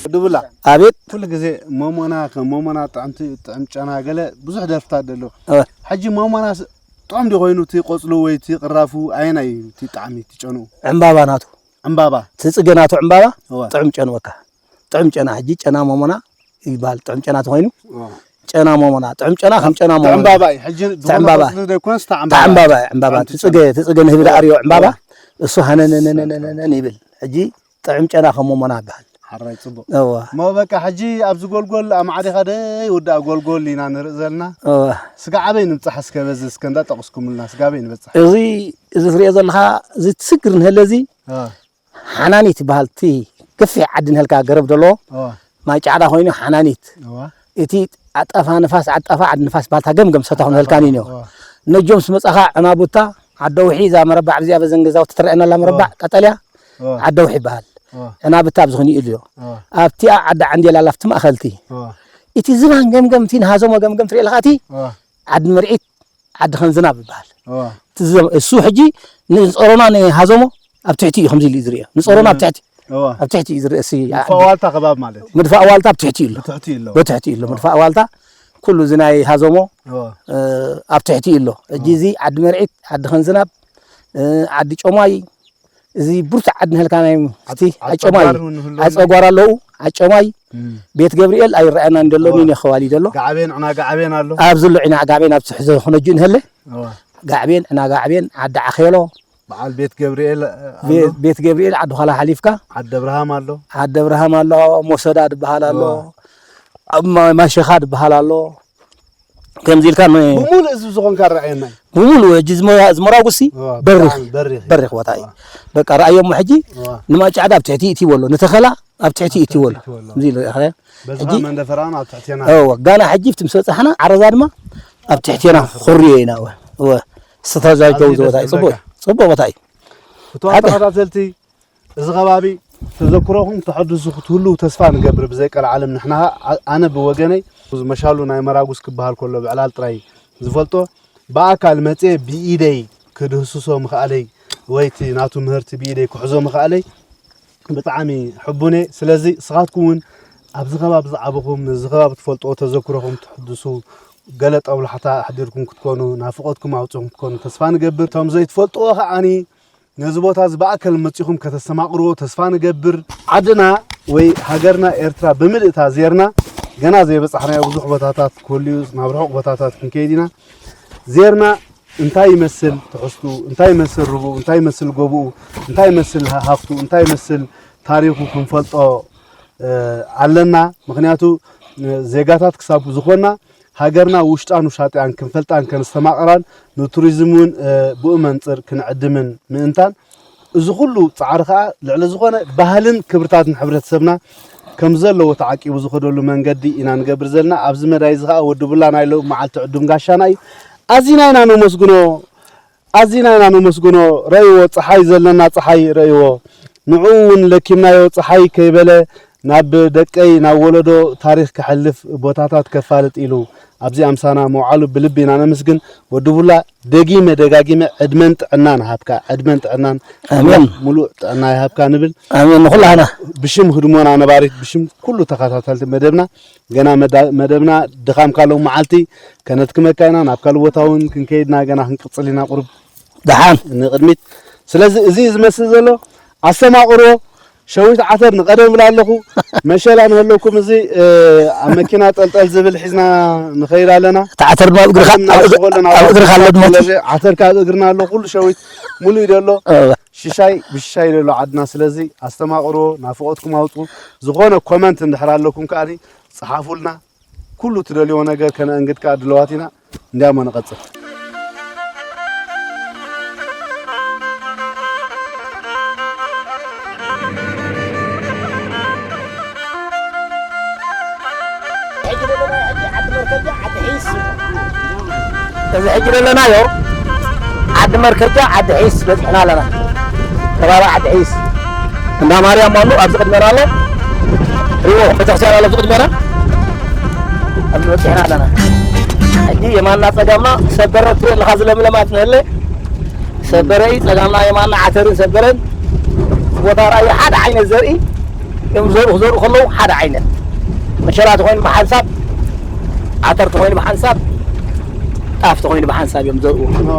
ድብላ ኣቤት። ኩሉ ግዜ ሞሞና ከም ሞሞና ጥዕምቲ ጥዕም ጨና ገለ ብዙሕ ደርፍታት ደሎ። ሕጂ ሞሞና ጥዑም ዲ ኮይኑ እቲ ቆጽሉ ወይ እቲ ቅራፉ ኣየናይ እዩ እቲ ጣዕሚ እቲ ጨንኡ? ዕምባባ ናቱ። ዕምባባ። እቲ ጽገ ናቱ ዕምባባ ጥዑም ጨንወካ። ጥዑም ጨና ሕጂ ጨና ሞሞና ይባሃል። ጥዑም ጨና ተኮይኑ ጨና ሞሞና ጥዑም ጨና ከም ጨና ሞሞና። ዕምባባ እዩ። ሕጂ ዕምባባ። ቆጽሉ ዘይኮነስ እታ ዕምባባ። ዕምባባ ዕምባባ ትጽገ ትጽገ ንህቢ ዳርዮ ዕምባባ እሱ ሃነነነነነን ይብል። ሕጂ ጥዑም ጨና ከም ሞሞና ይባሃል። ሓራይ ጽቡቅ። እዋ። እሞ በቃ ሕጂ ኣብዚ ጎልጎል ኣማዕዲኻ ደይ ወዳ ጎልጎል ኢና ንርኢ ዘለና። እዋ። ስጋ ዓበይ ንብጻሕ እስከ በዚ እስከ እንዳ ጠቕስኩምልና ስጋ ዓበይ ንበጻሕ። እዚ እዚ ትሪኦ ዘለኻ እዚ ትስግር ንህለ እዚ ሓናኒት ይበሃል። እቲ ገፊሕ ዓዲ ንህልካ ገረብ ደሎ ማይ ጫዕዳ ኮይኑ ሓናኒት። እቲ ዓጣፋ ንፋስ ዓጣፋ ዓዲ ንፋስ ባልታ ገምገም ሰታ ክንህልካ ኒዮ። ነጆም ስመጻኻ ዕናቡታ ዓደውሒ እዛ መረባዕ ኣብዚኣ በዘን ገዛውቲ ትረአና ኣላ መረባዕ ቀጠልያ ዓደውሒ ይበሃል። ዕናብታ ኣብዚ ኽንኡ ኢሉ ኣብቲኣ ዓዲ ዓንዴል ኣላ ኣብቲ ማእኸልቲ እቲ ዝባን ገምገም እቲ ንሃዘሞ ገምገም ትሪኦ ኣለኻ እቲ ዓዲ መርዒት ዓዲ ኸንዝናብ ይበሃል። እቲ ዝዘም- እሱ ሕጂ ንጸሮና ንሃዘሞ ኣብ ትሕቲ እዩ ከምዚ ኢሉ እዩ ዝርእዮ። ንጸሮና ኣብ ትሕቲ ኣብ ትሕቲ እዩ ዝርእዮ። እሲ ምድፋእ ዋልታ ከባቢ ማለት እዩ። ምድፋእ ዋልታ ኣብ ትሕቲ እዩ ኣሎ። ብትሕቲ እዩ ኣሎ። ብትሕቲ እዩ ኣሎ። ምድፋእ ዋልታ ኩሉ እዚ ናይ ሃዘሞ ኣብ ትሕቲ እዩ ኣሎ። ሕጂ እዚ ዓዲ መርዒት ዓዲ ኸንዝናብ ዓዲ ጮማይ እዚ ብርቱዕ ዓዲ ንህልካ ናይ እቲ ኣጨማይ ኣጨጓር እውን ንህሉ ኣሎ። ኣጸጓር ኣለዉ ኣጨማይ እም። ቤት ገብርኤል ኣይረኣየናን ደሎ እዋ። ሚን የኸዋሊ ደሎ ጋዕቤን ዕና ጋዕቤን ኣሎ። ኣብዚ ኣሎ ዒና ጋዕቤን ኣብ ትሕዘ ኹነጁ ንህለ እዋ። ጋዕቤን ዕና ጋዕቤን ዓዲ ዓኼሎ በዓል ቤት ገብርኤል እ፣ ኣሎ። ቤት ቤት ገብርኤል ዓዲ ዃላ ሓሊፍካ ዓዲ ኣብርሃም ኣሎ። ዓዲ ኣብርሃም ኣሎ ሞሰዳ ድበሃል ኣሎ እዋ። ኣብ ማ- ማሸኻ ድበሃል ኣሎ ከምዚ ኢልካ ን- ብሙሉእ ህዝቢ ዝኾንካ ረኣየና እዩ። ብሙሉእ ሕጂ ዝመ- ዝመራጉሲ እዋ፣ በሪኽ ብጣዕሚ በሪኽ እዩ። በሪኽ ቦታ እዩ። እዋ። በቃ ረኣዮሞ ሕጂ እዋ። ንማይ ጫዕዳ ኣብ ትሕቲ ይእትይዎ ኣሎ ንተኸላ ኣብ ትሕቲ ይእትይዎ ኣሎ ትሕቲ ይእትይዎ ኣሎ። ከምዚ ኢሉ ረኣኻዮ። በዚ ሕጂ ኸዓ መንደፈራን ኣብ ትሕቴና እወ ጋና ሕጂ ብቲ ምስ በጻሕና ዓረዛ ድማ ኣብ ትሕቴና ኹርዮ ኢና እወ እወ ዝተዛጀው ኣብዚ ቦታ እዩ። ደስ ጽቡቅ ዝብለካ። ጽቡቅ ቦታ እዩ። እቶም ሓቂ። ተኸታተልቲ እዚ ከባቢ ተዘክሮኹም ተሐድሱ ክትህልዉ ተስፋ ንገብር። ብዘይ ቀልዓለም ንሕና ኸዓ፣ ኣ-፣ ኣነ ብወገነይ፣ እዚ መሻሉ ናይ መራጉስ ክበሃል ከሎ ብዕላል ጥራይ ዝፈልጦ፣ ብኣካል መጽየ ብኢደይ ክድህስሶ ምኽኣለይ ወይ እቲ ናቱ ምህርቲ ብኢደይ ክሕዞ ምኽኣለይ ብጣዕሚ ሕቡን እየ። ስለዚ ንስኻትኩም እውን ኣብዚ ከባቢ ዝዓበኹም፣ ነዚ ከባቢ ትፈልጥዎ ተዘክሮኹም ትሕድሱ፣ ገለ ጦብላሕታ ኣሕዲርኩም ክትኮኑ፣ ናፍቖትኩም ኣውጺኹም ክትኮኑ ተስፋ ንገብር። እቶም ዘይትፈልጥዎ ኸዓኒ ነዚ ቦታ እዚ ብኣካል መጺኹም ከተስተማቕርዎ ተስፋ ንገብር። ዓድና ወይ ሃገርና ኤርትራ ብምልእታ ዜርና ገና ዘይበጻሕናዮ ብዙሕ ቦታታት ክህሉ እዩ። ናብ ርሑቕ ቦታታት ክንከይድ ኢና። ዜርና እንታይ ይመስል ትሕዝትኡ፣ እንታይ ይመስል ርብኡ፣ እንታይ ይመስል ጎብኡ፣ እንታይ ይመስል ሃ-፣ ሃፍቱ፣ እንታይ ይመስል ታሪኹ ክንፈልጦ፣ እ፣ ኣለና። ምኽንያቱ፣ እ፣ ዜጋታት ክሳብ ዝኾንና ሃገርና ውሽጣን ውሻጢኣን ክንፈልጣን ከነስተማቕራን ንቱሪዝም እውን፣ እ፣ ብኡ መንጽር ክንዕድምን ምእንታን፣ እዚ ኩሉ ጻዕሪ ከኣ ልዕሊ ዝኾነ ባህልን ክብርታትን ሕብረተሰብና ከም ዘለዎ ተዓቂቡ ዝኸደሉ መንገዲ ኢና ንገብር ዘለና። ኣብዚ መዳይ እዚ ከኣ ወዲ ቡላ ናይ ሎሚ መዓልቲ ዕዱም ጋሻና እዩ። ኣዚና ኢና ነመስግኖ፣ ኣዚና ኢና ነመስግኖ። ረእይዎ፣ ጸሓይ ዘለና ጸሓይ ረእይዎ። ንዕኡ እውን ለኪምናዮ፣ ጸሓይ ከይበለ ናብ ደቀይ፣ ናብ ወለዶ ታሪኽ ከሕልፍ፣ ቦታታት ከፋልጥ ኢሉ ኣብዚ ኣምሳና ምውዓሉ ብልቢ ኢና ነመስግን። ወዲ ቡላ፣ ደጊመ ደጋጊመ ዕድመን ጥዕናን ሃብካ፣ ዕድመን ጥዕናን ኣሜን። ኣምላኽ ሙሉእ ጥዕና ይሃብካ ንብል። ኣሜን። ንኹላህና። ብሽም ህድሞና ነባሪት፣ ብሽም ኩሉ ተኸታተልቲ መደብና፣ ገና መዳ-፣ መደብና ድኻም ካለው መዓልቲ ከነድክመካ ኢና። ናብ ካልእ ቦታ እውን ክንከይድና ገና ክንቅጽል ኢና ቁሩብ ደሓን። ንቕድሚት። ስለዚ እዚ እዩ ዝመስል ዘሎ። ኣስተማቕሮ ሸዊት ዓተር ንቐደም እብል ኣለኹ። መሸላ ንህለኩም እዚ፣ እ፣ ኣብ መኪና ጠልጠል ዝብል ሒዝና ንኸይድ ኣለና። እቲ ዓተር ድማ ኣብ እግርኻ፣ ቀደም ኣብ እግ-፣ እናሸጎልና ኣብ እግርኻ ኣሎ ድሞ እቲ ስለዚ ዓተር ካብ እግርና ኣሎ፣ ኩሉ ሸዊት ሙሉእ እዩ ዘሎ። እወ። ሽሻይ ብሽሻይ ዘሎ ዓድና። ስለዚ ኣስተማቕሮ ናፍቖትኩም ኣውጹ። ዝኾነ ኮመንት እንድሕር ኣለኩም ከኣ ጸሓፉልና። ኩሉ ትደልይዎ ነገር ከነእንግድ ከኣ ድለዋት ኢና። እንዲያሞ ንቐጽል። ሕጂ ዘለናዮ ሕጂ ዓዲ መርከጃ፣ ዓዲ ሒስ። እዚ ሕጂ ዘለናዮ ዓዲ መርከጃ፣ ዓዲ ሒስ በጺሕና ኣለና። ከባቢ ዓዲ ሒስ። እንዳ ማርያም ኣሎ፣ ኣብዚ ቅድሜና ኣሎ። ሪዎ ቤተክርስትያን ኣሎ፣ ኣብዚ ቅድሜና። ኣብዚ በጺሕና ኣለና። ሕጂ የማንና ጸጋምና ሰበረ ትርኢ ኣለኻ፣ ዝለምለማት ንህለ ሰበረ እዩ። ጸጋምና የማንና ዓተርን ሰበረን። እቲ ቦታ ራእዩ ሓደ ዓይነት ዘርኢ እዮም ዘርኡ፣ ክዘርኡ ከለዉ ሓደ ዓይነት። መሸላ ተኾይኑ ብሓንሳብ፣ ዓተር ተኾይኑ ብሓንሳብ፣ ጣፍ ተኾይኑ ብሓንሳብ እዮም ዘርኡ። እዋ።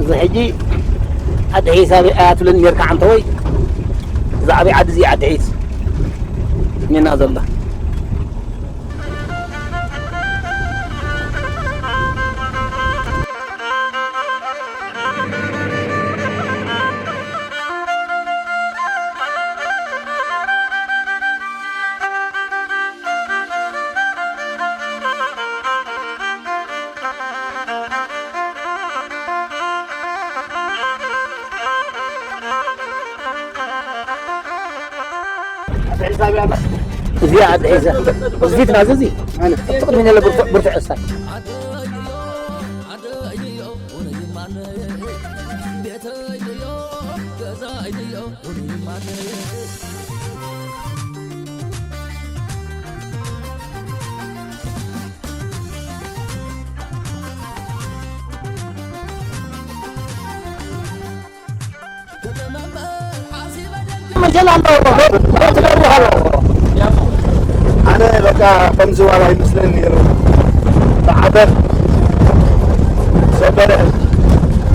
እዚ ሕጂ ዓዲ ሒስ ኣበይ እያ ትብለኒ ኔርካ ዓንተወይ? እዛ ዓበይ ዓዲ እዚኣ ዓዲ ሒስ እኒና ዘላ። እዚኣ ዓዲ ሒዛ። እዚ ፊትና እዚ፣ እዚ። ኣነ። ጥቕሚ ነለ ብርቱዕ፣ ብርቱዕ እሳይ። መሸላ ኣለዎ፣ ትገብሩ ኣለዎ። ኣነ በቃ ከምዚ ዋላ ይመስለኒ ነይሩ። ብዓተር ሰበረ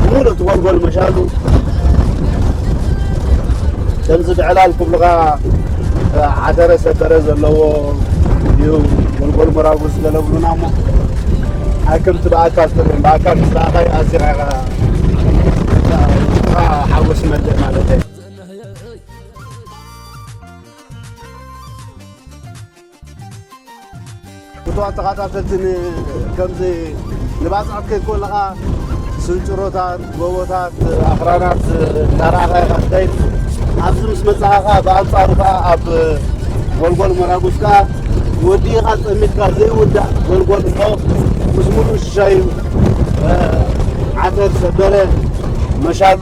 ሙሉእ እቲ ጎልጎል መሻሉ ከምዚ ብዕላል ክብሉኻ ዓተረ ሰበረ ዘለዎ እዩ። ጎልጎል መራጉዝ ገለ ብሉና እሞ ኣይከምቲ ብኣካል ትርእዮም። ብኣካል ምስ ረኣኻዮ ኣዚኻ ኢኻ ሓጎስ ይመልእ ማለት እዩ። ክቡራት ተኸታተልቲ፣ ን-፣ ከምዚ ንባጽዕ ክትከይድ ከለኻ ስንጭሮታት፣ ጎቦታት፣ ኣኽራናት እናረኣኻ ኢኻ ትኸይድ። ኣብዚ ምስ መጻኻ ከኣ ብኣንጻሩ ከኣ ኣብ ጎልጎል መራጉዝ ከኣ ወዲእኻ ጸሚድካ ዘይውዳእ ጎልጎል እሞ ምስ ሙሉእ ሽሻዩ፣ እ፣ ዓተር፣ ሰበረ፣ መሻሉ፣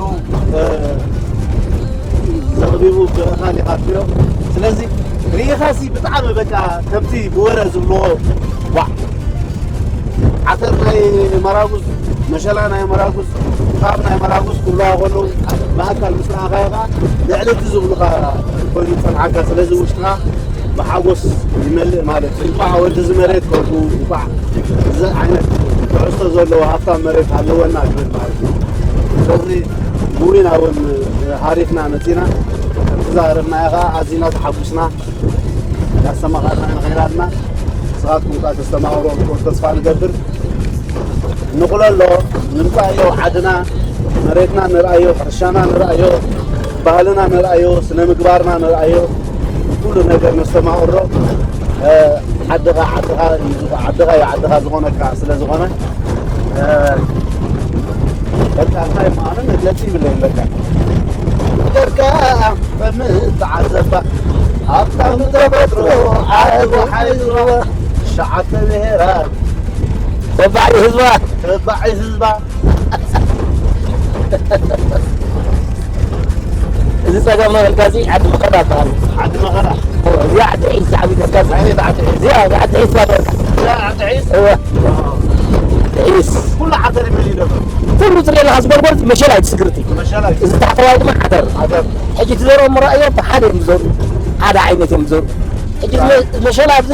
እ፣ ዘቕሪቡ ብኣኻል ኢኻ ትሪኦ። ስለዚ ርኢኻሲ ብጣዕሚ በቃ ከምቲ ብወረ ዝብልዎ ዋዕ ዓተር ናይ መራጉዝ፣ መሸላ ናይ መራጉዝ፣ ካብ ናይ መራጉዝ ክብልዋ ከለዉ ብኣካል ምስ ረኣኻዮ ከኣ ልዕሊ እቲ ዝብሉኻ ኮይኑ ዝጸንሓካ። ስለዚ ውሽጥኻ ብሓጎስ ይመልእ ማለት እዩ። እንቋዕ ወዲ እዚ መሬት ኮንኩ፣ እንቋዕ እዚ ዓይነት ትሕዝቶ ዘለዎ ሃፍታም መሬት ሃለወና ክብል ማለት እዩ። ስለዚ ብዊና እውን ሃሪፍና መጺና፣ ከምቲ ዝሃረፍናዮ ከኣ ኣዚና ተሓጉስና። እንዳስተማቐርና ንኸይድ ኣለና። ንስኻትኩም ከኣ ተስተማቕሩ ክትኮኑ ተስፋ ንገብር። ንቑለሎ፣ ንምጻእዮ ዓድና፣ መሬትና ንርኣዮ፣ ሕርሻና ንርኣዮ፣ ባህልና ንርኣዮ፣ ስነ ምግባርና ንርኣዮ፣ ኩሉ ነገር ነስተማቕሮ። እ፣ ዓድኻ ዓድኻ እዩ፣ ዓድኻ እዩ ዓድኻ ዝኾነካ ስለ ዝኾነ፣ እ፣ በቃ እንታይ ማለት መግለጺ ይብለይን በቃ። ደርካ ከምትዓዘባ ሃብታም ተፈጥሮ ዓቢ ሓይልዋ ትሽዓተ ብሄራት ተባዕ ህዝባ። ተባዕ ህዝባ። እዚ ጸገም መበልካ እዚ ዓዲ መኸዳ ትበሃል። ዓዲ መኸዳ። እዚኣ ዓዲ ሒስ ዝዓበየትካ እዚኣ። ኣየነይቲ ዓዲ ሒስ? እዚኣ፣ እዚኣ ዓዲ ሒስ እያ። እዚኣ ዓዲ ሒስ? እወ። ዓዲ ሒስ። ኩሉ ዓተር ይመልእ ነበር። ኩሉ ትሪኦ ኣለኻ፣ ዝጎልጎል መሸላ እዩ፣ ትስግርቲ። መሸላ እዩ። እዚ ታሕተዋይ ድማ ዓተር። ዓተር። ሕጂ ትዘርኦም ርኣዮ፣ ብሓደ እዮም ዝዘርኡ። ሓደ ዓይነት እዮም ዝዘርኡ። ሕጂ ዝመ-፣ መሸላ ኣብዚ፣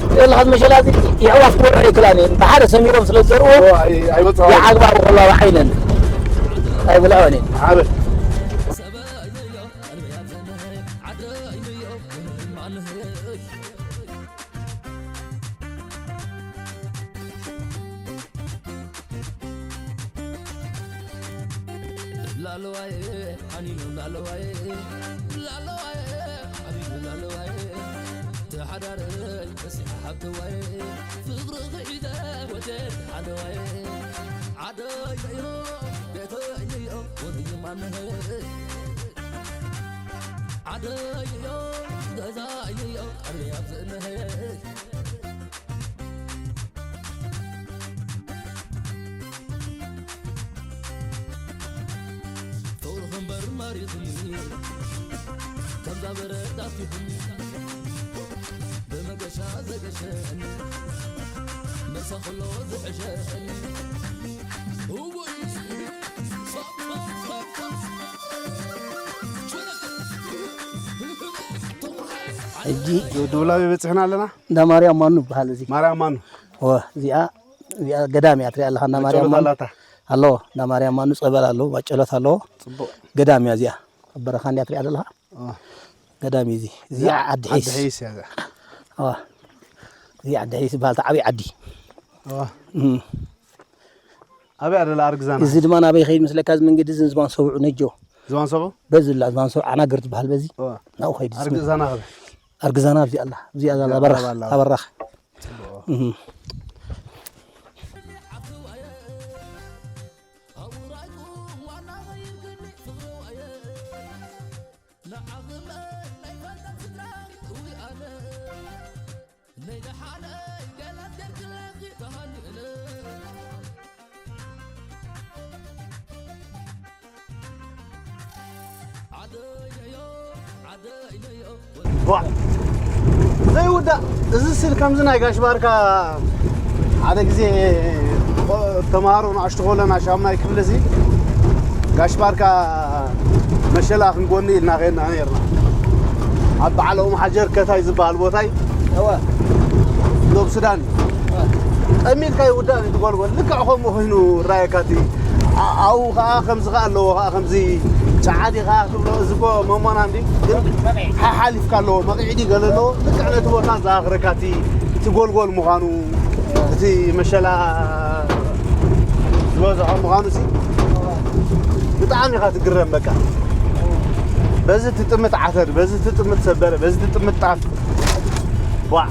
ትሪኦ ኣለኻ፣ እዚ መሸላ እዚ የዕዋፍ ክበልዖ ኣይክእላን እየን። ብሓደ ሰሚሮም ስለ ዝዘርእዎ፣ እዎ፣ ኣይ-፣ ኣይበጽሖን። ይዓግባ ከሎ ኣብ ዓይነን ኣይበልዖን እየን። ዓበ። ላለዋይ ሓኒኑ ላለዋይ፣ ላለዋይ ሓኒኑ ላለዋይ፣ ተሓዳረይ በሲዓ ሓብተዋይ፣ ፍቕርኺ ሒዘ ወደት ሓደዋይ፣ ዓደይ እዮ ቤተይ እዮ ወደይ ማነይ፣ ዓደይ እዮ ገዛይ እዮ ቀርብያ ዝእነሀ። ፍቕርኺ እምበር ማሪኽኒ፣ ከምዛ በረድ ኣትኹኒ፣ ብመገሻ ዘገሸኒ፣ መርሳ ከሎ ዝሕሸኒ። እውይ! ፋ፣ ፋ፣ ፋ፣ ፋ። ሸረክ! ሕጂ ዶ-፣ ዶላዊ በጺሕና ኣለና። እንዳ ማርያም ማኑ ይበሃል እዚ። ማርያም ማኑ። እወ፣ እዚኣ፣ እዚኣ ገዳም እያ ትሪኣ ኣለኻ፣ እንዳ ማርያም መጨረታ ማኑ። ኣላታ። ኣለዎ፣ እንዳ ማርያም ማኑ ጸበል ኣለዎ፣ ማጨሎት ኣለዎ። ጽቡቕ። ገዳም እያ እዚኣ። ኣብ በረኻ እንድያ ትሪኣ ዘለኻ። እወ። ገዳም እዩ እዚ። እዚ እዚኣ ዓዲ ዓዲ ሒስ። ሒስ እያ እዚኣ። እወ። እዚ ዓዲ ሒስ ይበሃል፣ እቲ ዓብዪ ዓዲ። እወ። እም። ኣበይ ኣደላ ኣርግዛና? እዚ ድማ ናበይ ኸይድ መስለካ? እዚ መንገዲ እዚ ዝባን ሰብዑ ነጆ። ዝባን ሰብዑ? በዚ ላ ዝባን ሰብዑ ዓናገር ዝበሃል በዚ። እወ። ናብኡ ኸይድ እዚ ኣርግዛና ኸበ? ኣርግዛና ኣብዚኣ ኣላ። ኣብዚኣ ኣላ ኣብዚኣ በራኽ፣ ኣላ። ኣበራኽ። ጽቡቕ። እህ። ቧዕ! ዘይውዳእ፣ እዚ ስል ከምዚ ናይ ጋሽ ባርካ ሓደ ግዜ ተምሃሮ ንኣሽቱ ከለና ሻምናይ ክፍሊ እዚ ጋሽ ባርካ መሸላ ክንጎኒ ኢልና ኸድና ነርና። ኣብ በዓል ኦም ሓጀር ከታይ ዝበሃል ቦታ እዩ። እወ። ዶብ ሱዳን እዩ። እወ። ጠሚልካ ይውዳእ እዩ ትጎልጎል። ልክዕ ከምኡ ኮይኑ ይረኣየካ እቲ ኣ-፣ ኣብኡ ኸዓ ከምዚ ኸዓ ኣለዎ ኸዓ ከምዚ ጨዓዲ ኸዓ ክብሎ እዚ እኮ መሞና እንዲ ግን ሓሓሊፍካ ኣለዎ። መቒዒዲ ገለ ኣለዎ። ልክዕ ነቲ ቦታ ዘኣኽረካ እቲ፣ እቲ ጎልጎል ምዃኑ፣ እቲ መሸላ ዝበዝሖ ምዃኑ ሲ ብጣዕሚ ኢኻ ትግረም። በቃ በዚ ትጥምት ዓተር፣ በዚ ትጥምት ሰበረ፣ በዚ ትጥምት ጣፍ። ቧዕ።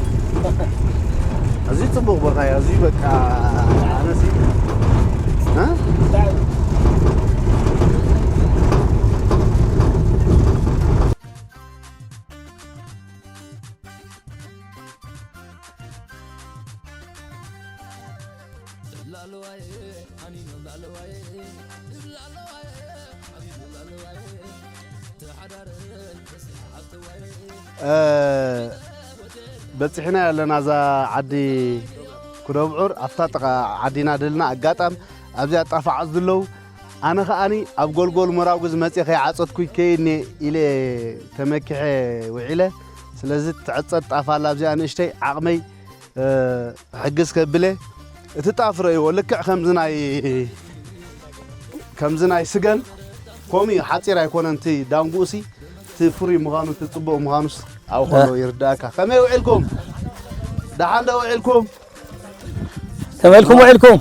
ኣዝዩ ጽቡቕ ቦታ እዩ። ኣዝዩ በቃ ኣነሲ፣ እ? እ፣ በጺሕና ኣለና እዛ ዓዲ ኩደብዑር፣ ኣብታ ጥቓ ዓዲና ደልና። ኣጋጣም ኣብዚኣ ጣፍ ዓጽዱ ኣለዉ። ኣነ ኸኣኒ ኣብ ጎልጎል መራጉዝ መጺአ ከይዓጸድኩ ይከይድኒ ኢለ ተመኪሐ ውዒለ። ስለዚ ትዕጸድ ጣፍ ኣላ ኣብዚኣ ንእሽተይ ዓቕመይ እ፣ ሕግዝ ከብለ፣ እቲ ጣፍ ረእይዎ፣ ልክዕ ከምዚ ናይ፣ ከምዚ ናይ ስገም፣ ከምኡ እዩ፣ ሓጺር ኣይኮነን እቲ ዳንጉኡሲ፣ እቲ ፍሩይ ምዃኑ፣ እቲ ጽቡቕ ምዃኑስ ኣብኡ ከሎ እ። ይርድኣካ። ከመይ ውዒልኩም? ደሓን ዶ ውዒልኩም? ከመይ ኢልኩም ውዒልኩም?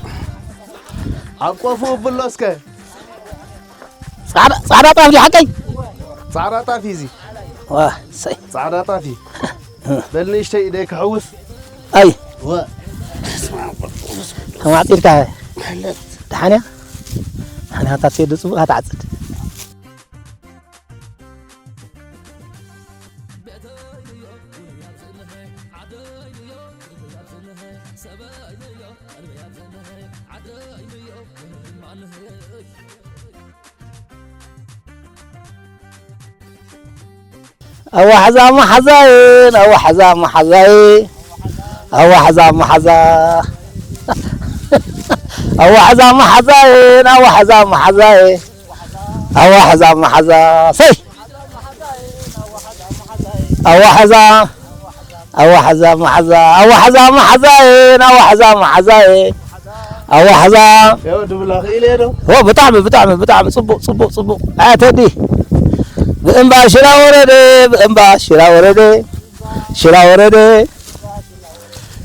ኣብ ቆፉ ብሎ እስከ። ጻዕዳ፣ ጻዕዳ ጣፍ ድዩ ሓቀይ? ጻዕዳ ጣፍ እዩ እዚ። ዋ፣ ሰይ። ጻዕዳ ጣፍ እዩ። በል ንእሽተይ ኢደይ ክሕውስ። ኣይ። ወ። ከማዕጺድካ። ማለት። ደሓን እያ? ደሓን እያ፣ ታቴ ዶ ጽቡቕ ትዓጽድ። ኣዋሕዛ መሓዛየን ኣዋሕዛ መሓዛየ ኣዋሕዛ መሓዛ ኣዋሕዛ መሓዛየን ኣዋሕዛ መሓዛየ ኣዋሕዛ መሓዛ ሰይ ኣዋሕዛ ኣዋሕዛ መሓዛ ኣዋሕዛ መሓዛየን ኣዋሕዛ መሓዛየ ኣዋሕዛ ያው ድብላ ኽኢለ ዶ? ኦ፣ ብጣዕሚ፣ ብጣዕሚ፣ ብጣዕሚ ጽቡቕ፣ ጽቡቕ፣ ጽቡቕ። ኣያ ቴዲ። ብእምባ ሽላ ወረደ፣ ብእምባ ሽላ ወረደ፣ ሽላ ወረደ።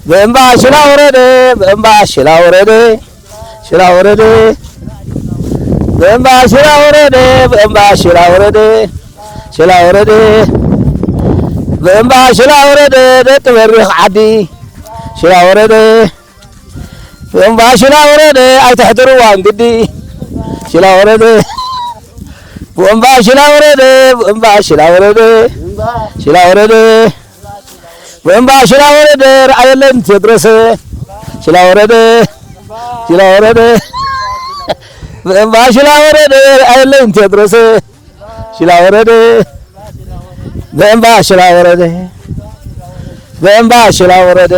ብእምባ ሽላ ወረደ፣ ብእምባ ሽላ ወረደ፣ ሽላ ወረደ። ብእምባ ሽላ ወረደ፣ ብእምባ ሽላ ወረደ፣ ሽላ ወረደ። ብእምባ ሽላ ወረደ፣ ደቂ በሪኽ ዓዲ፣ ሽላ ወረደ። ብእምባ ሽላ ወረደ ኣይትሕድርዋን ግዲ ሽላ ወረደ ብእምባ ሽላ ወረደ ብእምባ ሽላ ወረደ ሽላ ወረደ ብእምባ ሽላ ወረደ ረኣየለን ቴድሮስ ሽላ ወረደ ሽላ ወረደ ብእምባ ሽላ ወረደ ረኣየለን ቴድሮስ ሽላ ወረደ ብእምባ ሽላ ወረደ ብእምባ ሽላ ወረደ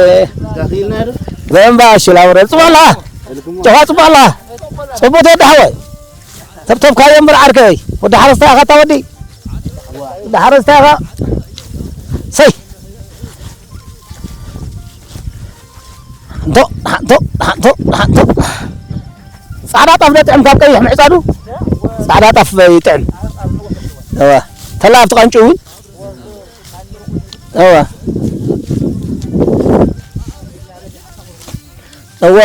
ብእምባ ሽላ ወረደ ጽባላ ጨፋ ጽባላ ጽቡት ወዲ ሓወይ ተብተብካዮ እምበር ዓርከይ ወዲ ሓረስታይ ኢኻ እታ ወዲ ወዲ ሓረስታይ ኢኻ ሰይ እንቶ፣ ደሓንቶ፣ ደሓንቶ፣ ደሓንቶ። ጻዕዳ ጣፍ ዶ ጥዕም ካብ ቀይሕ ምዕጻዱ? ጻዕዳ ጣፍ ይጥዕም። እወ። ተላ ኣብቲ ቃንጩ እውን? እወ። እወ።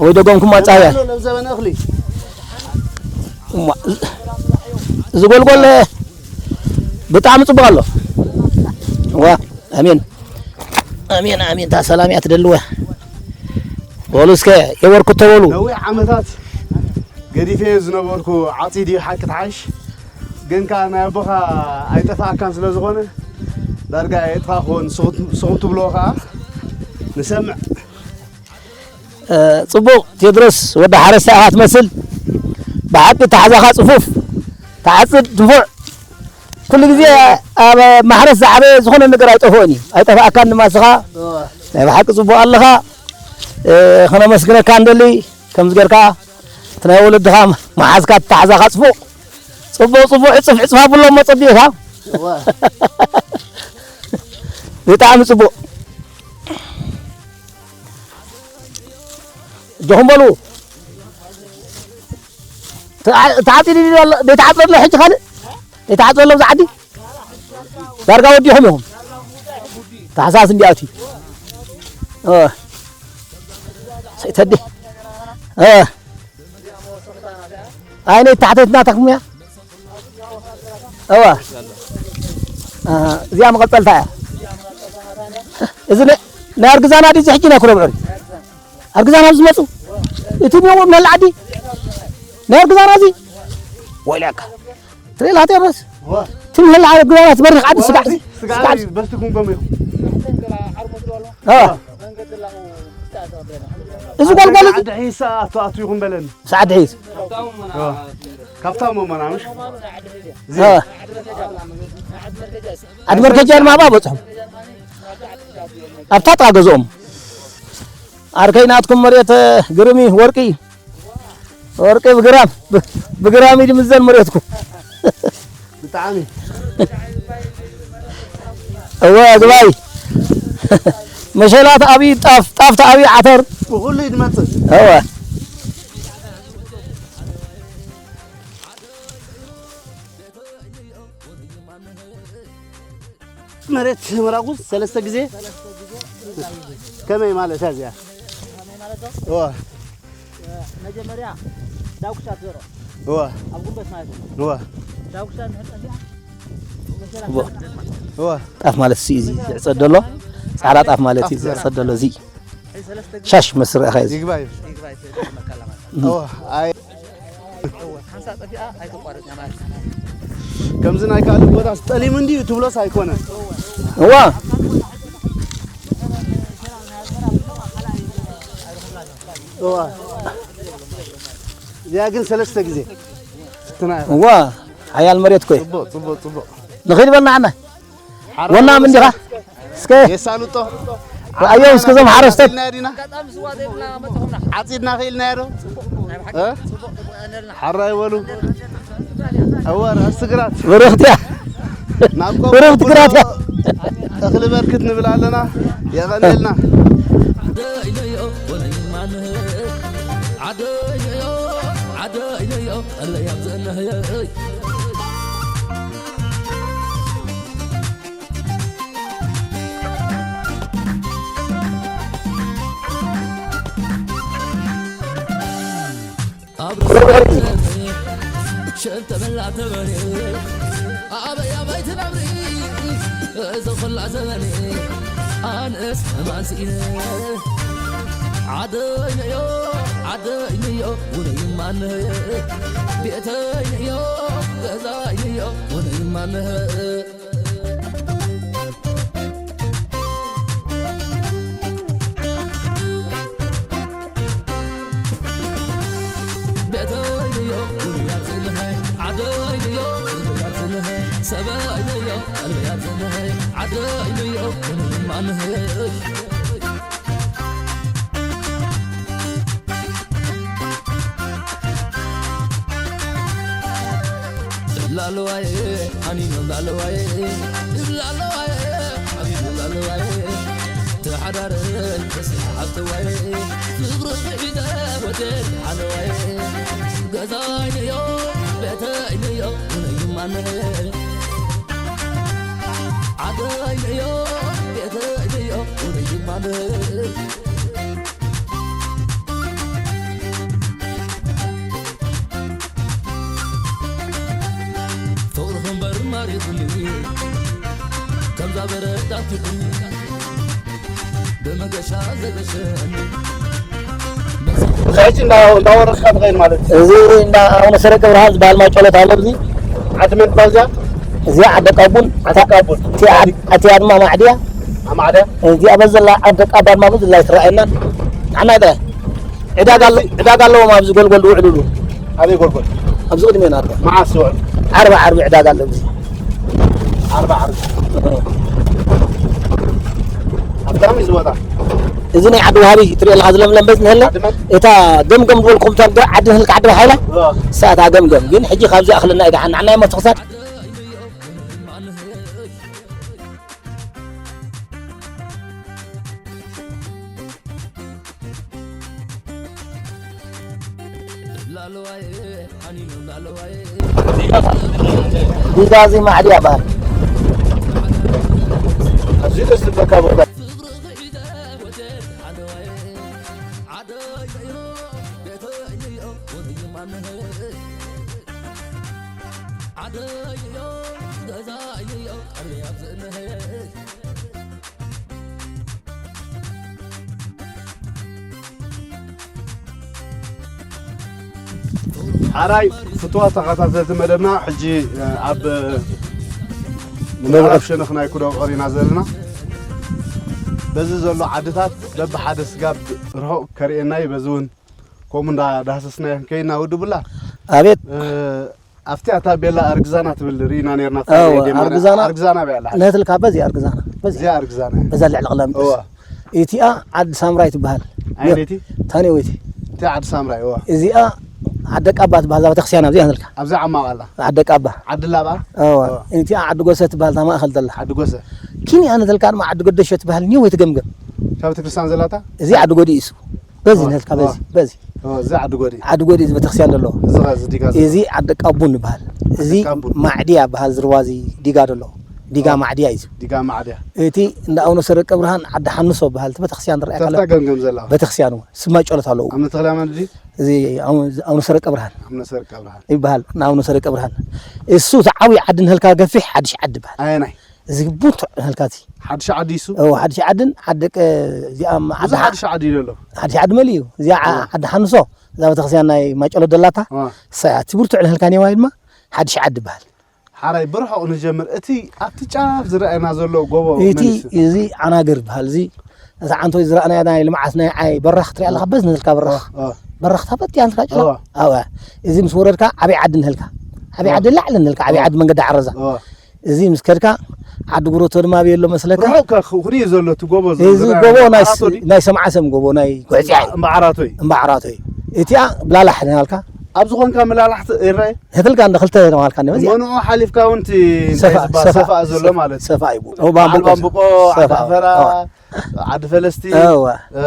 ወይ ደጎምኩም ኣጻያ። ሎም ዘበነ እኽሊ። እማ፣ እዚ ጎልጎል ብጣዕሚ ጽቡቕ ኣሎ። እወ። ኣሜን። ኣሜን፣ ኣሜን። እታ ሰላም እያ ትደልወ። በሉ እስከ የበርክቶ በሉ። ነዊሕ ዓመታት ገዲፈዮ ዝነበርኩ ዓጺድ እዩ ሓቂ ትሓይሽ። ግን ከኣ ናይ ኣቦኻ ኣይጠፍኣካን ስለ ዝኾነ ዳርጋ የጥፋእኽዎን ስኹም ትብልዎ ከኣ ንሰምዕ። እ፣ ጽቡቕ ቴድሮስ ወዲ ሓረስታይ ኢኻ ትመስል። ብሓቂ ኣተሓሕዛኻ ጽፉፍ፣ ትዓጽድ ንፉዕ። ኩሉ ግዜ ኣብ ማሕረስ ዝዓበየ ዝኾነ ነገር ኣይጠፍኦን እዩ። ኣይጠፍኣካን ድማ ንስኻ። እወ። ናይ ብሓቂ ጽቡቕ ኣለኻ። እ፣ ከነመስግነካ ንደሊ። ከምዚ ጌርካ እቲ ናይ ወለድኻ መሓዝካ ኣተሓሕዛኻ ጽቡቕ። ጽቡቕ፣ ጽቡቕ፣ ዕጽፍ፣ ዕጽፍ ኣብሎ እሞ ጸቢቕካ። እወ። ብጣዕሚ ጽቡቕ። እጆኹም በሉ። ተዓ-፣ ተዓጺዱ ድዩ ኣሎ? ዘይተዓጽደ ኣሎ ሕጂ ካልእ? ዘይተዓጽደ ኣሎ ኣብዚ ዓዲ? ዳርጋ ወዲኹም ኢኹም። ታሕሳስ እንዲኣትዩ። እ። ሰይተዲ። እ። ኣይነይ ታሕተይት ናታኩም እያ? እዋ። ኣሃ፣ እዚኣ መቐጸልታ እያ። እዚ ነ-፣ ናይ ኣርግዛና ድዩ እዚ ሕጂ ናይ ኩረብዑሪ? ኣርግዛና ዝመጹ? እቲ ነዎ ምህላ ዓዲ? ናይ ኣርግዛና እዚ? ወይለካ። ትርኢ ኢኻ ቴድሮስ? ዋ። እቲ ምህላ ኣርግዛና ዝበርህ ዓዲ ስጋዕ፣ ስጋዕ ስጋዕ። በስቲ ኩንጎም ኢኹም። እዋ። እዚ ጓልጓል እዚ ዓዲ ሒሳ ኣቶ ኣቶ ይኹን በለኒ። ሰዓት ድሒስ። ዋ። ካብታ ሞመና ምሽ? እ። ዓዲ መርከጃ ድማ ኣብኣ በጽሖም። ኣብታ ጥቓ ገዝኦም። ዓርከይ ናትኩም መሬት ግርም እዩ፣ ወርቂ እዩ። ወርቂ ብግራም፣ ብ-፣ ብግራም እዩ ዝምዘን መሬትኩም። ብጣዕሚ። እወ፣ ግባይ። መሸላ ተኣብዩ ጣፍ፣ ጣፍ ተኣብዩ ዓተር። ብኹሉ እዩ ዝመጽእ። እወ። መሬት ምራጉ ሰለስተ ግዜ። ከመይ ማለት እያ እዚኣ? ከመይ ማለት ነው? እወ። መጀመርያ ዳጉሻ ትዘርኦ። እወ። ኣብ ጉንበት ማለት ነው። እወ። ዳጉሻ እንድሕር ጠፊኣ፣ እወ። እወ። ጣፍ ማለት እዚ፣ እዚ ዝዕጸድ ዘሎ፣ ጻዕዳ ጣፍ ማለት እዩ፣ ጣፍ ዝዘርኣ። ዝዕጸድ ዘሎ እዚ። ሻሽ መስርሕ እዩ። ይግባይ። ይግባይ፣ ይግባይ፣ መካላ ማለት ነው። እወ። ኣይ። እወ፣ ሓንሳእ ጠፊኣ ኣይተቋርጽ እያ ማለት እዩ። ከምዚ ናይ ካልእ ቦታ ስጠሊም እንድዩ ትብሎስ ኣይኮነን። እዋ። እዋ። እዚኣ ግን ሰለስተ ግዜ። ትናይ። እዋ፣ ሓያል መሬት እኮ እዩ። ጽቡቕ፣ ጽቡቕ፣ ጽቡቕ። ንኺድ በልና ዓና። ወናም እንዲኻ? እስከ የሳልጦ። ረኣዮም እስከ እዞም ሓረስቶት። ኢልና ዲና? ዓጺድና ኽኢልናዮ ዶ? እ? ሓራይ በሉ። እወ፣ ራእሲ ግራት። ብርኽቲ እያ። ናብ ቆቦ ብርኽቲ ግራት እያ። እኽሊ በርክት ንብል ኣለና። የቐንየልና። ዓደይነዮ፣ ወነይ ማንህ። ዓደይነዮ፣ ዓደይነዮ፣ ቀለይ ኣብዘእነህየይ። ኣብ ርእሲ ሸንተበላ ተበሬ ኣበይ ኣበይ ትነብሪ እዚ ኹላ ዘበኔ ኣነስ ማንስኢነ ዓደይነዮ ዓደይነዮ ውነይ ማንህ ቤተይነዮ ገዛይነዮ ውነይ ማንህ ላለዋይ ሃኒኖ ላለዋይ ላለዋይ ሓቢቢ ላለዋይ ሓዳር ሓፍትዋይ ፍቅሪ ሒዘ ወደድ ሓለዋይ ገዛይ ንዮ ቤተይ ንዮ ውነይ ማነ ዓደይ ንዮ ቤተይ ንዮ ውነይ ማነ ፍቅርኺ እምበር ማሪኽኒ ከምዛ በረድ ኣትሕኒ ብመገሻ ዘገሸኒ ሕጂ እንዳ- እንዳወረስካ ትኸይድ ማለት እዩ። እዚ እንዳ ኣቡነ ሰረቀ ብርሃን ዝበሃል ማይ ጨሎት ኣሎ። እዚ ዓዲ መን ትባል እዚኣ? እዚኣ ዓዲ ቃቡን ዓዲ ቃቡን። እቲኣ ዓድ- እቲኣ ድማ ማዕድያ። ኣማዕድያ። እዚኣ በዘላ ዓዲ ቃባ ድማ በዘላ ይትረኣየና። ንዓና ይጥራይ። ዕዳጋ ኣሎ- ዕዳጋ ኣለዎም ኣብዚ ጎልጎል ዝውዕልሉ። ኣበይ ጎልጎል? ኣብዚ ቅድሜና ኣሎ። መዓስ ዝውዕል? ዓርቢ ዓርቢ ዕዳጋ ኣሎ ኣብዚ። ዓርቢ ዓርቢ። ኣብታም እዩ ዝወጣ። እዚ ናይ ዓዲ ወሃቢ ትሪኦ ኣለኻ ዝለምለም በዝ ንህልና ዓዲ መን? እታ ገምገም ዝበልኩም እታ ዓዲ ንህልካ ዓዲ ሓይላ እዋ። እሳ እታ ገምገም ግን ሕጂ ካብዚ ኣኽልና እዩ ደሓን ንዓና እሞ ትኽሳድ ዲዛዚ ማዕድያ በሃል። ኣዝዩ ደስ ዝብለካ ቦታ። ሓራይ ፍትዋ ተኸታተልቲ መደብና ሕጂ ኣብ ምዕራብ ሸነኽ ናይ ኩዶ ቀሪና ዘለና በዚ ዘሎ ዓድታት በብሓደ ስጋብ ርሑቕ ከርእየና እዩ። በዚ እውን ከምኡ እንዳዳህሰስና ክንከይድና ውድቡላ ኣቤት ኣብቲ ኣታ ቤላ ኣርግዛና ትብል ርኢና ነርና። ኣዎ፣ ኣርግዛና ኣርግዛና በያላ ነትልካ በዚ ኣርግዛና በዚ እዚኣ ኣርግዛና እያ። በዛ ልዕሊ ቅላሚጦስ እዋ። እቲኣ ዓዲ ሳምራይ ትበሃል። ኣየነይቲ? ታኔወይቲ። እቲ ዓዲ ሳምራይ እዋ። እዚኣ ዓዲ ቃባ ትበሃል እዛ ቤተክርስትያን ኣብዚኣ ነትልካ። ኣብዛ ዓማቕ ኣላ። ዓዲ ቃባ። ዓዲ ላባ። እዋ። እዋ። እቲኣ ዓዲ ጎሰ ትበሃል እታ ማእኸል ዘላ። ዓዲ ጎሰ። ኪንያ ነትልካ ድማ ዓዲ ገደሾ ትበሃል ኒወይቲ ገምገም። እታ ቤተክርስትያን ዘላታ? እዚ ዓዲ ጎዲእሱ። በዚ ዋ፣ ነትካ ዋ። በዚ በዚ ዋ፣ እዚ ዓዲ ጎዲ። ዓዲ ጎዲ እዚ ቤተክርስትያን ዘሎ እዚ ኸ እዚ ዲጋ ዘሎ? እዚ ዓዲ ቃቡን ይበሃል። እዚ ቃቡን። ማዕድያ ይበሃል ዝርዋ እዚ ዲጋ ዘሎ ዲጋ ዋ። ማዕድያ እዩ። ዲጋ ማዕድያ። እቲ እንዳ ኣቡነ ሰረቀ ብርሃን ዓዲ ሓንሶ ይበሃል እቲ ቤተክርስትያን ዝረኣየካ ኣሎ። ተፍታ ገምገም ዘላ። ቤተክርስትያን እውን ስማ ጨሎት ኣለዎ። ኣምነ ተኽለ ሃይማኖት ድዩ? እዚ ኣቡነ ኣቡነ ሰረቀ ብርሃን ኣምነ ሰረቀ ብርሃን። ይበሃል። ንኣቡነ ሰረቀ ብርሃን እሱ እቲ ዓብዪ ዓዲ ንህልካ ገፊሕ ሓድሽ ዓዲ ይበሃል። ኣየናይ? እዚ ብርቱዕ ንህልካ እቲ ሓድሽ ዓዲ ይሱ? እዎ፣ ሓድሽ ዓድን ዓዲ ቀ- እዚኣ ም- ዓዲ ብዙሕ ሓ- ሓድሽ ዓዲ እዩ ዘሎ። ሓድሽ ዓዲ መሊኡ እዩ። እዚኣ ዓ- እዎ። ዓዲ ሓንሶ እዛ ቤተክርስትያን ናይ ማጨሎ ደላታ እዎ። እሳ እያ። እቲ ብርቱዕ ንህልካ ኔዋይ ድማ ሓድሽ ዓዲ ይበሃል። ሓራይ ብርሑቕ ንጀምር። እቲ ኣብቲ ጫፍ ዝረኣየና ዘሎ ጎቦ እቲ መን ይሱ? እዚ ዓናግር ይበሃል። እዚ እዛ ዓንቶ ዝረኣናያ ናይ ልምዓት ናይ ዓይ በራኽ ትሪኣ ኣለኻ? በዝ ንህልካ በራኽ። እዎ፣ እዎ። በራኽ ታበት እያ ንትካ ጭሎ? እዎ። ኣዋ። እዚ ምስ ወረድካ ዓብይ ዓዲ ንህልካ። ዓብይ እዎ። ዓዲ ላዕሊ ንህልካ። ዓብይ እዎ። ዓዲ መንገዲ ዓረዛ። እዎ። እዚ ምስ ከድካ ዓዲ ጉረቶ ድማ ኣበይ ኣሎ መስለካ? ርሑቕ ከ- ኩዲ እዩ ዘሎ እቲ ጎቦ እዚ ዝረኣየና? ጎቦ ናይ ዓራቶ ስ- ድዩ? ናይ ሰምዓ ሰም ጎቦ ናይ ጉዕፅያ እዩ። እምበ ዓራቶ እዩ። እምበ ዓራቶ እዩ። እቲኣ ብላላሕ ንሃልካ። ኣብ ዝኾንካ ምላላሕ ት- ይረኣይ? ህትልካ እንደ ክልተ ነዋልካ እንደ መዚኣ። መንኡ ሓሊፍካ እውን እቲ እንታይ ሰፋ- ዝበሃል ሰፋ- ሰፋ ዘሎ ማለት እዩ። ሰፋ እዩ። እዎ፣ በዓል ባምቡቆ ባምቡቆ፣ ሰፋ። ዓዲ ፈራ፣ እዎ። ዓዲ ፈለስቲ፣ እዎ። እ፣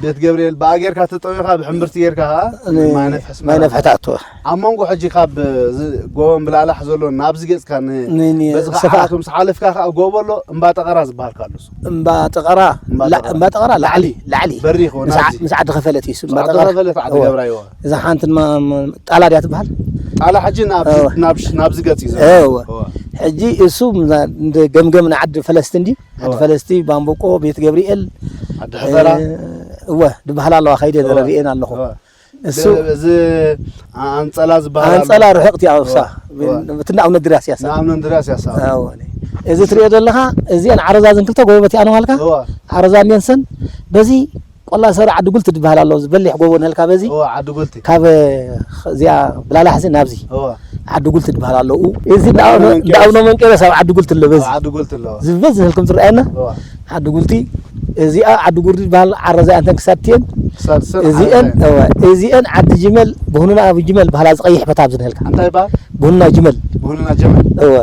ቤት ገብርኤል ብኣ ጌርካ ተጠዊኻ ብሕምብርቲ ጌርካ ኸዓ ን- ማይ ነፍሒ ኣስመራ። ማይ ነፍሒ ትኣቱ። ኣብ መንጎ ሕጂ ካብ እዚ ጎቦ እምብላላሕ ዘሎ ናብዚ ገጽካ ን-፣ ን-፣ ን-፣ በዚ ኸዓ ሰፋ። ዓራቱ ምስ ሓለፍካ ኸዓ ጎቦ ኣሎ፣ እምባ ጠቐራ ዝበሃል ከኣ ኣሎ እሱ። እምባ ጠቐራ፣ እምባ ላ-፣ ጠቐራ። እምባ ጠቐራ ላዕሊ፣ ላዕሊ። በሪኽ፣ ምስ ዓ-፣ ናብዚ። ምስ ዓዲ ኸፈለት እዩ እሱ፣ እምባ ምስ ዓዲ ጠቐራ። ኸፈለት ዓዲ እዎ። ገብራ እይዋ። እዛ ሓንቲ ድማ ም-፣ ጣላ ድያ ትበሃል? ጣላ ሕጂ ናብዚ፣ እዎ። ናብዚ፣ ናብዚ ገጽ እዩ ዘሎ። እዎ። እዎ። ሕጂ እሱ ምዛ-፣ እንደ ገምገም ንዓዲ ፈለስቲ እንዲ፣ ዓዲ እዎ። ፈለስቲ፣ ባምቦቆ፣ ቤት ገብርኤል፣ ዓዲ ሕፈራ። እ፣ እወ፣ ድበሃል ኣለዋ፣ ከይደ እዎ። ርኤን ኣለኹ። እዎ። እሱ ብ-፣ እዚ ኣንጸላ ዝበሃል ኣሎ። ኣንጸላ ርሕቕቲ እያ፣ ኣብሳ። እዎ። እዎ። ብትና ኣብ ነድርያስ እያ፣ ሳ። ንኣብ ነድርያስ እያ፣ ሳ። እዎ። እዚ ትሪኦ ዘለኻ፣ እዚኣን ዓረዛዝን ክልተ ጎረበት እያ፣ ንባልካ? እዎ። ዓረዛ ሜንሰን፣ በዚ ቆላ ሰሪ ዓዲ ጉልቲ ድበሃል ኣሎ፣ ዝበሊሕ ጎቦ ንህልካ በዚ። እዎ፣ ዓዲ ጉልቲ። ካብ እዚኣ ብላላሕዚ ናብዚ። እዎ። ዓዲ ጉልቲ ድበሃል ኣለዉ። እዚ ዓዲ እንዳኣውነ-፣ መንቄረስ። እንዳኣውነ መንቄረስ ኣብ ዓዲ ጉልቲ ኣሎ በዚ። ኣብ ዓዲ ጉልቲ ኣሎ። ዝበዝ ዝህልኩም ዝረኣየና? እዎ። ዓዲ ጉልቲ። እዚኣ ዓዲ ጉርዲ ድበሃል ዓረዛ እያ፣ እንተን ክሳድ እቲኤን። ክሳድ ሰን እዚኤን፣ ዓረዛ እያ። እዎ፣ እዚኤን ዓዲ ጅመል፣ ብሁኑና ኣብ ጅመል በሃላ ዝቐይሕ በታ ኣብዚ ንህልካ። እንታይ ይበሃል? ብሁኑና ጅመል። ብሁኑና ጅመል። እዎ።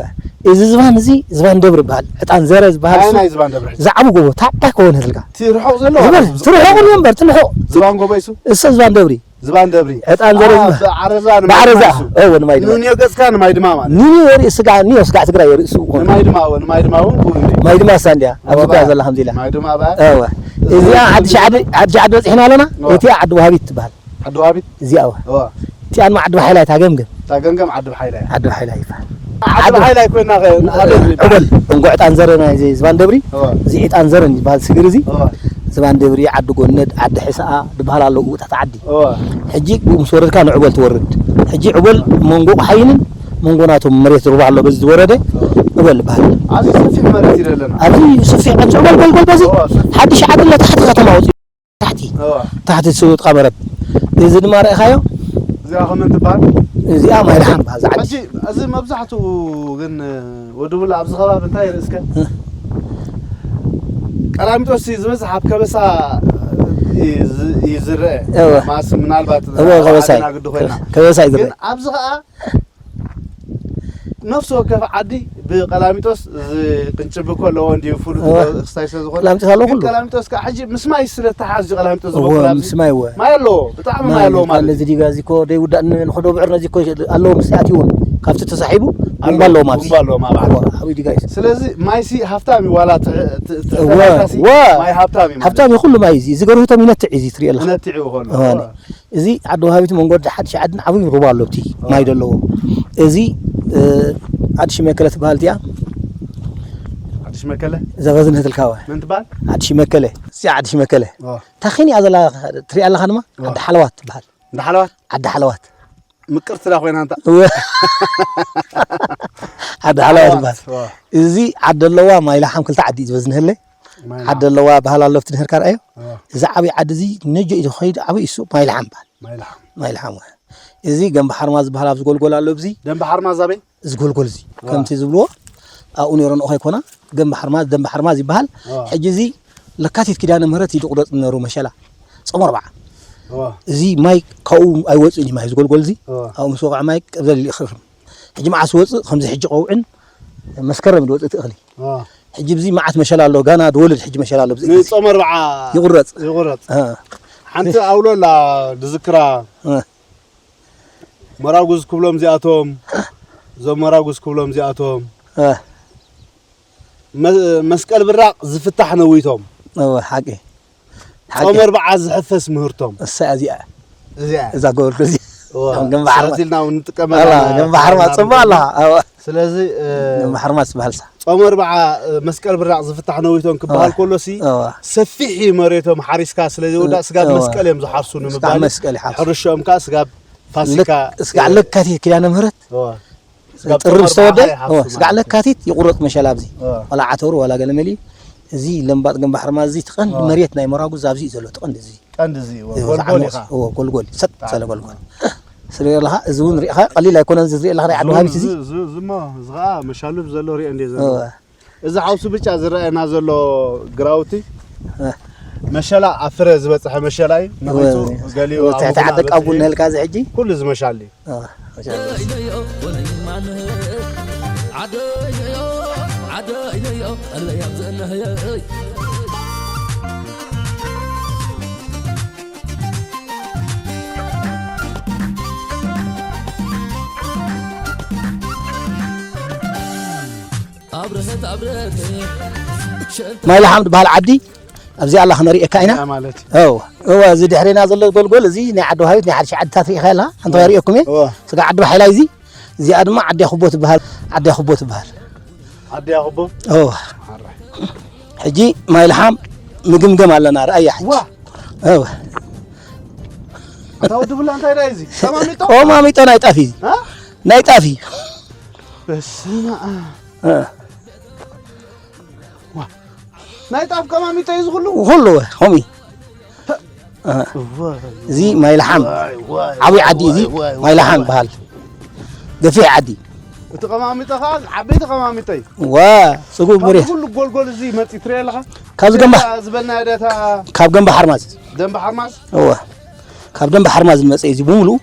እዚ ዝባን እዚ ዝባን ደብሪ ይበሃል። ዕጣን ዘረ ዝበሃል እሱ። ኣየናይ ዝባን ደብሪ? ዝዓቡ ጎቦ ታዕታይ ክኸውን ህዝልካ። እቲ ርሑቕ ዘሎ ዝበል፣ ማለት እቲ ርሑቕ እዩ እምበር፣ እቲ ርሑቕ። ዝባን ጎቦ እሱ? እሱ ዝባን ደብሪ። ዝባን ደብሪ። ዕጣን ዘረ አ፣ ዝበሃል። ብዓረዛ ንማይ ብዓረዛ። ድማ እሱ። እወ፣ ንማይ ድማ። ንንዮ ገጽካ ንማይ ድማ ማለት። ንንዮ የርኢ ስጋ፣ ንዮ ስጋ ትግራይ የርኢ እሱ። ንማይ ድማ፣ እወ፣ ንማይ ድማ እውን ክውን እዩ። ማይ ድማ እሳ እንድያ። ኣብዚ እወ፣ እኮ እያ ዘላ ከምዚ ኢላ። ማይ ድማ በ-፣ እወ። እዚ እዚኣ ዓዲ ሸዓዲ፣ ዓዲ ሸዓዲ በጺሕና ኣለና። እወ። እቲኣ ዓዲ ወሃቢት ትበሃል። ዓዲ ወሃቢት? እዚኣ እወ። እወ። እቲኣ ድማ ዓዲ ባሓይላ እታ ገምገም። እታ ገምገም ዓዲ ባሓይላ እያ። ዓዲ ባሓይላ ይበሃል። ዓዲ ዓዲ ባሓይላ ኣይኮንና ኸ-፣ ንኣደ ንበሃል። ዕበል፣ እንጎ ዕጣን ዘረ ናይ እዚ ዝባን ደብሪ። እወ። እዚ ዕጣን ዘረ ዝበሃል ስግር እዚ። እወ። ዝባን ደብሪ፣ ዓዲ ጎነድ፣ ዓዲ ሕስኣ ዝበሃል ኣለዉ፣ እውታት ዓዲ። እወ። ሕጂ ብኡ ምስ ወረድካ ንዕበል ትወርድ። ሕጂ ዕበል መንጎ ቁሓይንን መንጎ ናቶም መሬት ሩባ ኣሎ፣ በዚ ዝወረደ እወ። ዕበል ይበሃል። ኣብዚ ሰፊሕ መሬት እዩ ዘለና። ኣብዚ ሰፊሕ፣ ኣብዚ ዕበል ጎልጎል በዚ እወ፣ ሰፊሕ። ሓድሽ ዓዲ ኣሎ፣ ታሕቲ ከተማ ወፂኡ። ታሕቲ፣ እወ። ታሕቲ ዝስውጥካ መረብ። እዚ ድማ ርኢኻዮ? እዚኣ ከመን ትበሃል? እዚኣ ማይ ደሓን በሃል፣ እዛ ዓዲ። ሕጂ እዚ መብዛሕትኡ ግን ወዲ ሙላ ኣብዚ ከባቢ እንታይ ይርኢ እስከ? እ። ቀላሚጦስ ዝበዝሕ ኣብ ከበሳ እዩ ዝ-፣ እዩ ዝረአ። እወ። ማስ ምናልባት እወ፣ ኣብ ከበሳ እዩ። ዓድና ግዲ ኮይና። ከበሳ እዩ ዝረአ። ግን ኣብዚ ኸኣ ነፍሲ ወከፍ ዓዲ ብቀላሚጦስ ዝቅንጭብ እኮ ኣለዎ እንዲዩ፣ ፍሉጥ እወ። ክስታይ ስለ ዝኾነ። ቀላሚጦስ ኣለዎ ግን ኩሉ። ቀላሚጦስ ከዓ ሕጂ ምስ ማይ ስለ ተሓዝ እዩ ቀላሚጦስ እወ፣ ዝበቁል ኣብዚ። ምስ ማይ እወ። ማይ ኣለዎ፣ ብጣዕሚ ማይ ማይ ኣለዎ ኣለዎ ማለት ማለት እዩ። እዚ ዲጋ እዚ እኮ ደይውዳእ ን-፣ ንኽዶ ብዕር ነዚ እኮ ኣለዎ፣ ምስ ኣትዩ እውን ካብቲ ተሳሒቡ ቡምባ ኣለዎ ማለት እዩ። ቡምባ ኣለዎ ማለት። እወ፣ ዓብዪ ዲጋ እዩ። ስለዚ ማይ ሲ ሃፍታም እዩ፣ ዋላ ትሕ-፣ ት-፣ እወ፣ ትሕተታሲ እወ። ማይ ሃፍታም እዩ ማለት። ሃፍታም እዩ፣ ኩሉ ማይ እዚ፣ እዚ ገርህቶም ይነትዕ እዩ፣ እዚ ትሪኦ ኣለኻ። ይነትዕ እዩ ከሎ። እወ። እወ። እዚ ዓዲ ወሃቢት መንጎ ሓድሽ ዓድን ዓብዪ ሩባ ኣሎ፣ ኣብቲ እወ። ማይ ዘለዎ። እዚ፣ እ፣ ዓዲ ሽመከለ ትበሃል እቲኣ። ዓዲ ሽመከለ? እዛ በዝነትልካ እወ። መን ትበሃል? ዓዲ ሽመከለ። እዚኣ ዓዲ ሽመከለ። እወ። ታኺን እያ ዘላ፣ ትሪኣ ኣለኻ ድማ? እወ። ዓዲ ሓለዋት ትበሃል። እንዳ ሓለዋት? ዓዲ ሓለዋት። ምቅርቲ ዳ ኮይና እንታ? እወ። ዓዲ ሓለዋት ትበሃል። እወ። እዚ ዓዲ ኣለዋ፣ ማይ ለሓም ክልተ ዓዲ እዩ ዝበዝነህለ። ማይ ዓዲ ለሓም። ኣለዋ በሃል ኣሎ፣ ኣብቲ ድህርካ ርኣዮ። እወ። እዚ ዓብዪ ዓዲ እዚ ነጆ እዩ ዝኸይድ፣ ዓብዪ እሱ ማይ ለሓም በሃል። ማይ ለሓም። ማይ ለሓም እወ። እዚ ገምቢ ሓርማዝ ዝበሃል ኣብዚ ጎልጎል ኣሎ፣ ኣብዚ። ደንበ ሓርማዝ ኣበይ? እዚ ጎልጎል እዚ፣ እወ። ከምቲ ዝብልዎ፣ ኣብኡ ነይሮ ንኡ ከይኮና፣ ገምቢ ሓርማዝ፣ ደንበ ሓርማዝ ይበሃል። እወ። ሕጂ እዚ ለካቲት ኪዳነ ምህረት እዩ ዝቑረጽ ነሩ መሸላ፣ ጾም ኣርብዓ። እወ። እዚ ማይ ካብኡ ኣይወጽእን እዩ፣ ማይ እዚ ጎልጎል እዚ። እወ። ኣብኡ ምስ ወቕዐ ማይ ቀብዘል ኢሉ ይኽርም። ሕጂ መዓስ ወጽእ፣ ከምዚ ሕጂ ቀውዕን መስከረም እዩ ዝወጽእ እቲ እኽሊ። እወ። ሕጂ ብዚ መዓት መሸላ ኣሎ፣ ጋና ዝወልድ ሕጂ መሸላ ኣሎ፣ ብዚ ግዜ። ንጾም ኣርብዓ ይቑረጽ። ይቑረጽ። እ። ሓንቲ ኣውሎ ኣላ፣ ድዝክራ። እ። መራጉዝ ክብሎም እዚኣቶም፣ እዞም መራጉዝ ክብሎም እዚኣቶም። እ። መ-፣ መስቀል ብራቕ ዝፍታሕ ነዊቶም። እወ፣ ሓቂ። ሓቂ። ጾም ኣርብዓ ዝሕፈስ ምህርቶም። እሳ እዚኣ። እዚኣ። እዛ ጎርዶ እዚኣ። እወ፣ ከም ገምቢ ሓርማዝ። ሰረት ኢልና እውን ንጥቀመላ ኣላ፣ ኢና። ገምቢ ሓርማዝ ጽቡቕ ኣላ። እወ። ስለዚ፣ እ፣ ገምቢ ሓርማዝ ትበሃል እሳ። ጾም ኣርብዓ፣ እ፣ መስቀል ብራቕ ዝፍታሕ ነዊቶም ክበሃል እወ። ከሎሲ፣ እወ። ሰፊሕ እዩ መሬቶም ሓሪስካ ስለ ዘይወዳእ ስጋብ እወ። መስቀል እዮም ዝሓርሱ ስጋብ ንምባል እዩ። መስቀል ይሓርሱ። ሕርሽኦም ከኣ ስጋብ ፋሲካ፣ ልክ-፣ ስጋዕ እ፣ ለካቲት ኪዳነ ምህረት። እወ። ስጋብ ጥሪ ጾም ምስ ተወደ፣ ኣርብዓ ይሓፍሱ እወ፣ ስጋዕ ማለት እዩ። ለካቲት ይቑረጽ መሸላ ኣብዚ። እወ። ዋላ ዓተሩ ዋላ ገለ መሊኡ። እዚ ለምባጥ ገምቢ ሓርማዝ እዚ እቲ ቀንዲ እወ። መሬት ናይ መራጉዝ ኣብዚ እዩ ዘሎ፣ እቲ ቀንዲ እዚ። ቀንዲ እዚ፣ እወ፣ እወ፣ ጎልጎል ዝዓመስ፣ ኢኻ። እወ፣ ጎልጎል፣ ሰጥ በጣም። ዝበለ ጎልጎል። ስለ ኣለኻ፣ እዚ እውን ሪእኻ ቀሊል ኣይኮነን፣ እዚ ዝሪእ ኣለኻ ናይ ዓዲ እዚ እውን፣ ወሃቢት እዚ። እዚ፣ እዚ፣ እዚ እሞ፣ እዚ ኸኣ መሻሉብ ዘሎ ሪኦ እንድየ ዘሎ። እወ። እዚ ሓውሲ ብጫ ዝረኣየና ዘሎ ግራውቲ፣ እወ። መሸላ ኣብ ፍረ ዝበጽሐ መሸላ እዩ። ነቒጹ እወ። ገሊኡ እወ፣ ኣብ ትሕቲ ሙኹና ዓዲ በጺሑ ቃቡን እዩ። ነልካ እዚ ሕጂ? ኩሉ እዚ መሻል እዩ። اه، ما شاء الله. ማይ ለሓም ዝበሃል ዓዲ ኣብዚኣ ኣላ ክነርእየካ ኢና። እያ ማለት እዩ። እወ፣ እወ፣ እዚ ድሕሬና ዘሎ ጎልጎል፣ እዚ ናይ ዓዲ ወሃቢት፣ ናይ ሓድሽ ዓድታት ርኢኻ ኣለኻ? ሓንቲ እወ። ከርእየኩም እየ። እወ። ስጋ ዓዲ ባሓይላይ እዚ፣ እዚኣ ድማ ዓዲ ያኹቦ ትበሃል። ዓዲ ያኹቦ ትበሃል። ዓዲ ያኹቦ? እወ። ኣረ። ሕጂ ማይ ለሓም ምግምገም ኣለና፣ ርኣያ ሕጂ። ዋ! እወ። ኣታ ወዲ ቡላ፣ እንታይ ደኣ እዚ? ቀማሚጦ? ቆማሚጦ ናይ ጣፍ እዩ። እ? ናይ ጣፍ እዩ። በስመ ኣብ። እ። ዋ። ናይ ጣፍ ቀማሚጦ እዩ ዝኹሉ? ኩሉ፣ ኸሚ። እ። ዋይ፣ እዚ ማይ ለሓም። ዋይ፣ ዋይ፣ ዓብዪ ዓዲ እዚ ዋይ፣ ዋይ፣ ማይ ለሓም ዋይ። ይበሃል። ገፊሕ ዓዲ። እቲ ቀማሚጦ ኸዓ ዓበይቲ ቀማሚጦ እዩ። ዋ፣ ጽጉብ ካብዚ መሬት። ኩሉ ጎልጎል እዚ መጺእ ትሪኦ ኣለኻ? ካብዚ ገምባ-፣ እታ ዝበልና ደታ ካብ ገምባ ሓርማዝ። ደምባ ሓርማዝ? እወ። ካብ ደምባ ሓርማዝ ዝመጸ እዩ እዚ ብምሉኡ።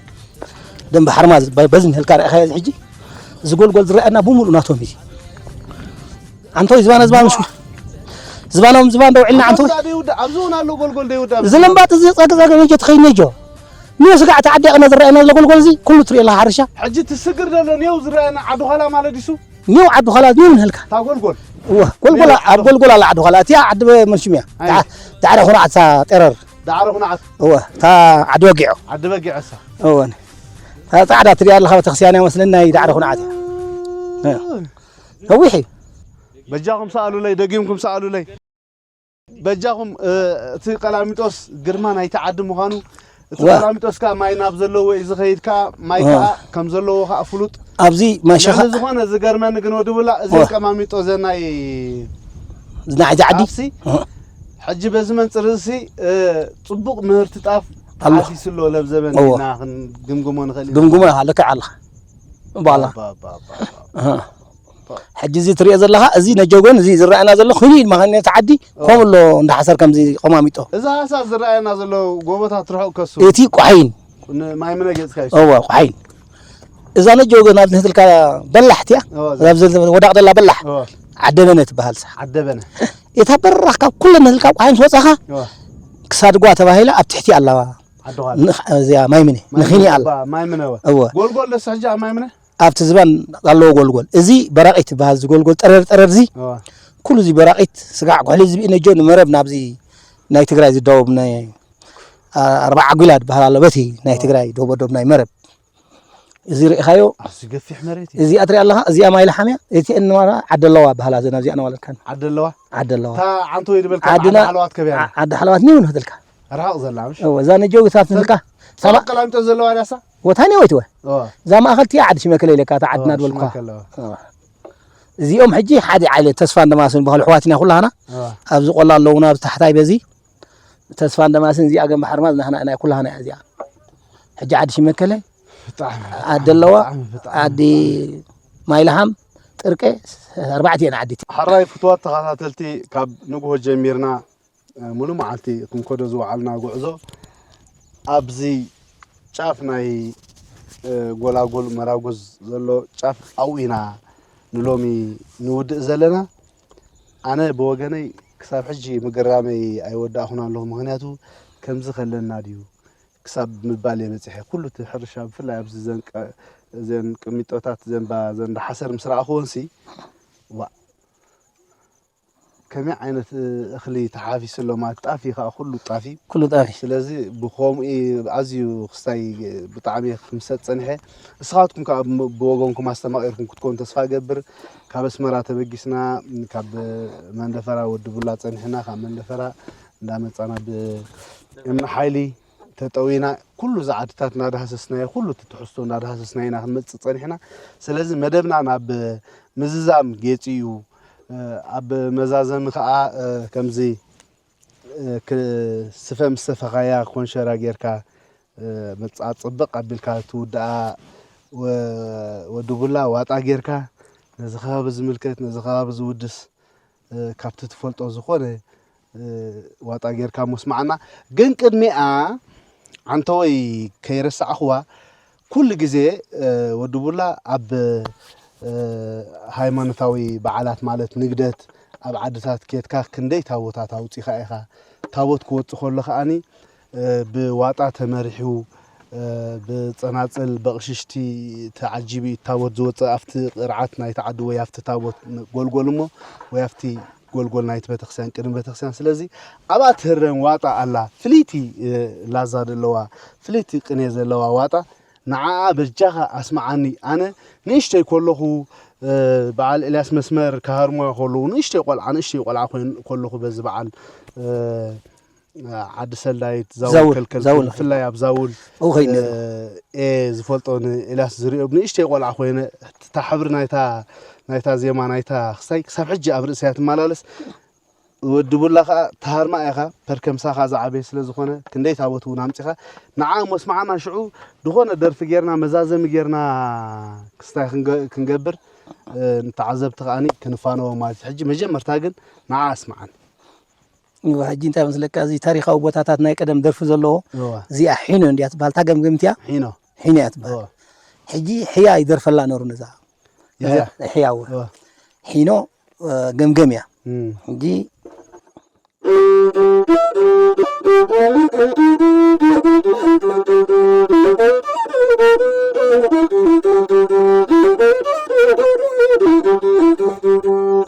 ደምባ ሓርማዝ በ-፣ በዚ ንህልካ ርኣኻዮ እዚ ሕጂ። እዚ ጎልጎል ዝረኣየና ብምሉኡ ናቶም እዩ። ኣንቶይ ዝባን ዝባን ምሽ ዝባኖም ዝባን ደውዒልና ኣንቶይ ደይውዳእ ኣብዚ እውን ኣሎ ጎልጎል ደይውዳእ እዚ ለምባጥ እዚ ጸግጸግ ነጆ ትኸይድ ነጆ ንዮ ስጋዕ ተዓዲቕና ዝረኣየና ዘሎ ጎልጎል እዚ ኩሉ ትሪኦ ኣለኻ ሕርሻ ሕጂ ትስግር ዘሎ ኔው ዝረኣየና ዓዲ ኋላ ማለት ዲሱ ኒው ዓዲ ኋላ ኒው ንህልካ እታ ጎልጎል እወ ጎልጎላ ኣብ ጎልጎላ ኣላ ዓዲ ኋላ እቲያ ዓዲ መንሽምያ ዳዕረ ኩናዓት ጤረር ዳዕረ ኩናዓት እወ እታ ዓዲ ወጊዖ ዓዲ በጊዐሳ እወ እታ ጻዕዳ ትሪኣ ኣለኻ ቤተክርስትያን መስለኒ ናይ ዳዕረ ኩናዓት ነዊሕ እዩ በጃኹም ሰኣሉለይ ደጊምኩም ሰኣሉለይ በጃኹም እቲ ቀላሚጦስ ግርማ ናይቲ ዓዲ ምዃኑ እቲ ቀላሚጦስ ከዓ ማይ ናብ ዘለዎ እዩ ዝኸይድ ከዓ ማይ ከዓ ከም ዘለዎ ከዓ ፍሉጥ ኣብዚ ማይ ሸኻ ዝኾነ ዝገርመኒ ግን ወዲ ቡላ እዚ ቀማሚጦ ዘናይ ዝናዕ ዓዲ ኣፍሲ ሕጂ በዚ መንፅር እዚ ፅቡቅ ምህርቲ ጣፍ ተሓሲሱ ኣሎ ለብዘበን ኢና ክንግምግሞ ንኽእል ኢና ግምግሞ ኣለካ ኣለኻ ባላ ሕጂ እዚ ትሪኦ ዘለኻ እዚ ነጀጎን እዚ ዝረኣየና ዘሎ ኩሉ ኢድ ማኸነት ዓዲ ከምኡ ኣሎ እንዳሓሰር ከምዚ ቆማሚጦ እዚ ሓሳር ዝረኣየና ዘሎ ጎቦታት ርሑቕ ከሱ እቲ ቋሒን ማይ ምነ ገፅካ እዩ እዋ ቋሒን እዛ ነጀጎን ኣብ ንህትልካ በላሕትያ ወዳቕ ደላ በላሕ ዓደበነ ትበሃል ዓደበነ እታ በራኽ ካብ ኩለን ንህትልካ ቋሒን ዝወፃኻ ክሳድጓ ተባሂላ ኣብ ትሕቲ ኣለዋ እዚኣ ማይ ምነ ንኺኒ ኣላ እወ ጎልጎል ደስ ሕጂ ኣብ ማይ ምነ ኣብቲ ዝባን ኣለዎ ጎልጎል። እዚ በራቒት ይበሃል። እዚ ጎልጎል ጠረር ጠረር እዚ ኩሉ እዚ በራቒት ስጋዕ ጉሕሊ ዝብኢ ነጆ ንመረብ ናብዚ ናይ ትግራይ ዝዳወብ ናይ ኣርባዓ ጒላ ዝበሃል ኣሎ። በቲ ናይ ትግራይ ዶቦ ዶብ ናይ መረብ እዚ ርኢኻዮ ኣዚ ገፊሕ መሬት እዩ። እዚኣ ትሪኣ ኣለኻ እዚኣ ማይ ለሓምያ እቲ እንዋራ ዓዲ ኣለዋ በሃላ ዘና እዚኣ ነዋለትካን ዓዲ ኣለዋ ዓዲ ኣለዋ እታ ዓንቶ ወይ ዝበልካ ዓዲ ድበልካ ሓለዋት ከብያ ዓዲ ሓለዋት ኒው ንህትልካ ርሓቕ ዘላ ምሽ እዛ ነጀው ግታት ንህልካ ሰባ ቀላሚጦ ዘለዋ ዳሳ ወታኒ ወይትወ እዛ ማእኸል ቲያ ዓዲ ሽመከለ ኢለካ እታ ዓድና ዝበልኩኻ እዚኦም ሕጂ ሓደ ዓይነት ተስፋ እንደማስን በኸል ኣሕዋትና ኩላህና ኣብዚ ቆላ ኣለውና ኣብዚ ታሕታይ በዚ ተስፋ እንደማስን እዚኣ ገም ባሕርማዝ ናህና ናይ ኩላህና እያ እዚኣ ሕጂ ዓዲ ሽመከለ ዓዲ ኣለዋ ዓዲ ማይልሃም ጥርቀ ኣርባዕተ እየን ዓዲ ሓራይ ፍትዋት ተኸታተልቲ ካብ ንግሆ ጀሚርና ሙሉ መዓልቲ ክንከዶ ዝወዓልና ጉዕዞ ኣብዚ ጫፍ ናይ ጎላጉል መራጉዝ ዘሎ ጫፍ ኣብኡ ኢና ንሎሚ ንውድእ ዘለና። ኣነ ብወገነይ ክሳብ ሕጂ ምግራመይ ኣይወዳእኹን ኣለኹ። ምኽንያቱ ከምዚ ከለና ድዩ ክሳብ ምባል እየ በፂሐ። ኩሉ እቲ ሕርሻ ብፍላይ ኣብዚ እዘን ቅሚጦታት ዘንባ ዘንዳ ሓሰር ምስ ረኣኽዎንሲ ዋእ ከመይ ዓይነት እኽሊ ተሓፊሱ ኣሎ ማለት ጣፍ እዩ ከዓ ኩሉ ጣፍ እዩ ኩሉ ጣፍ እዩ ስለዚ ብከምኡ ኣዝዩ ክስታይ ብጣዕሚ ክምሰጥ ፀኒሐ ንስኻትኩም ከዓ ብወገንኩም ኣስተማቂርኩም ክትኮኑ ተስፋ ገብር ካብ ኣስመራ ተበጊስና ካብ መንደፈራ ወዲ ቡላ ፀኒሕና ካብ መንደፈራ እንዳመፃና ብእምኒ ሓይሊ ተጠዊና ኩሉ እዚ ዓድታት እናዳሃሰስናዮ ኩሉ እቲ ትሕዝቶ እናዳሃሰስና ኢና ክንመፅእ ፀኒሕና ስለዚ መደብና ናብ ምዝዛም ጌፂ እዩ ኣብ መዛዘሚ ከዓ ከምዚ ስፈ ምስ ሰፈኻያ ኮንሸራ ጌርካ መፅዓ ፅብቕ ኣቢልካ ትውድኣ ወዲ ቡላ ዋጣ ጌርካ ነዚ ከባቢ ዝምልከት ነዚ ከባቢ ዝውድስ ካብቲ ትፈልጦ ዝኾነ ዋጣ ጌርካ ሞስማዓና ግን ቅድሚኣ ዓንተወይ ከይረሳዕኽዋ ኩሉ ግዜ ወዲ ቡላ ኣብ ሃይማኖታዊ በዓላት ማለት ንግደት ኣብ ዓድታት ኬድካ ክንደይ ታቦታት ኣውፂኻ ኢኻ ታቦት ክወፅ ከሎ ከዓኒ ብዋጣ ተመሪሑ ብፀናፅል በቕሽሽቲ ተዓጂቡ እዩ ታቦት ዝወፅእ ኣብቲ ቅርዓት ናይቲ ዓዲ ወይ ኣብቲ ታቦት ጎልጎል እሞ ወይ ኣብቲ ጎልጎል ናይቲ ቤተክርስትያን ቅድሚ ቤተክርስትያን ስለዚ ኣብኣ ትህረም ዋጣ ኣላ ፍልይቲ ላዛ ዘለዋ ፍልይቲ ቅኔ ዘለዋ ዋጣ ንዓኣ በጃኻ ኣስምዓኒ ኣነ ንእሽተይ ከለኹ በዓል ኤልያስ መስመር ክሃርሞ ከለዉ ንእሽተይ ቆልዓ ንእሽተይ ቆልዓ ከለኹ በዚ በዓል ዓዲ ሰልዳይት ዛውል ከልከል ብፍላይ ኣብ ዛውል እየ ዝፈልጦ ንኤልያስ ዝሪኦ ንእሽተይ ቆልዓ ኮይነ እታ ሕብሪ ናይታ ናይታ ዜማ ናይታ ክስታይ ክሳብ ሕጂ ኣብ ርእሰያ ትመላለስ ወዲ ቡላ ከዓ ተሃርማ ኢኻ ፐርከምሳኻ ዝዓበየ ስለ ዝኾነ ክንደይ ታቦት እውን ኣምፂኻ ንዓ መስማዓና ሽዑ ዝኾነ ደርፊ ጌርና መዛዘሚ ጌርና ክስታይ ክንገብር ንተዓዘብቲ ከዓኒ ክንፋነዎ ማለት ሕጂ መጀመርታ ግን ንዓ ኣስምዓን እወ፣ ሕጂ እንታይ መስለካ፣ እዚ ታሪኻዊ ቦታታት ናይ ቀደም ደርፊ ዘለዎ፣ እወ። እዚኣ ሒኖ እንድያ ትበሃል፣ እታ ገምገምቲያ ሒኖ። ሒኖ እያ ትበሃል። እወ። ሕጂ ሕያ ይደርፈላ ነሩ ነዛ። እያ። ሕያ እወ። እወ። ሒኖ ገምገም እያ። ሕጂ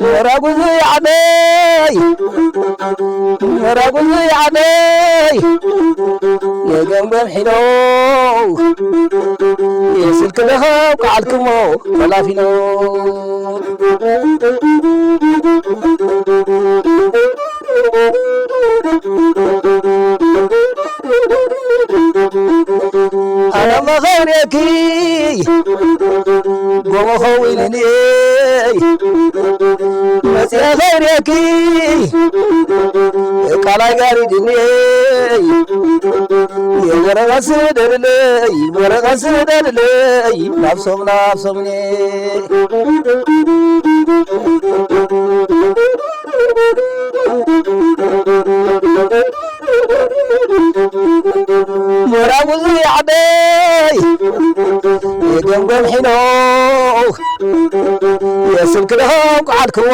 መራጉዚ ዓደይ፣ መራጉዚ ዓደይ፣ የገምገም ሒኖ፣ የስልክ ለኸብ ከዓልክሞ ተላፊኖ። ኣነ መኸብሬኪ ጎሞ ኸዊንኒ መጽኤ ኸብሬኪ ቃላይ ጋሪድኒ ወረቐት ስደድለይ ወረቐት ስደድለይ ናብ ሶም ናብ ሶምኔ ሞራጉዚ ዓደይ የገምገም ሒኖ የስልክ ደኸም ቃልክዎ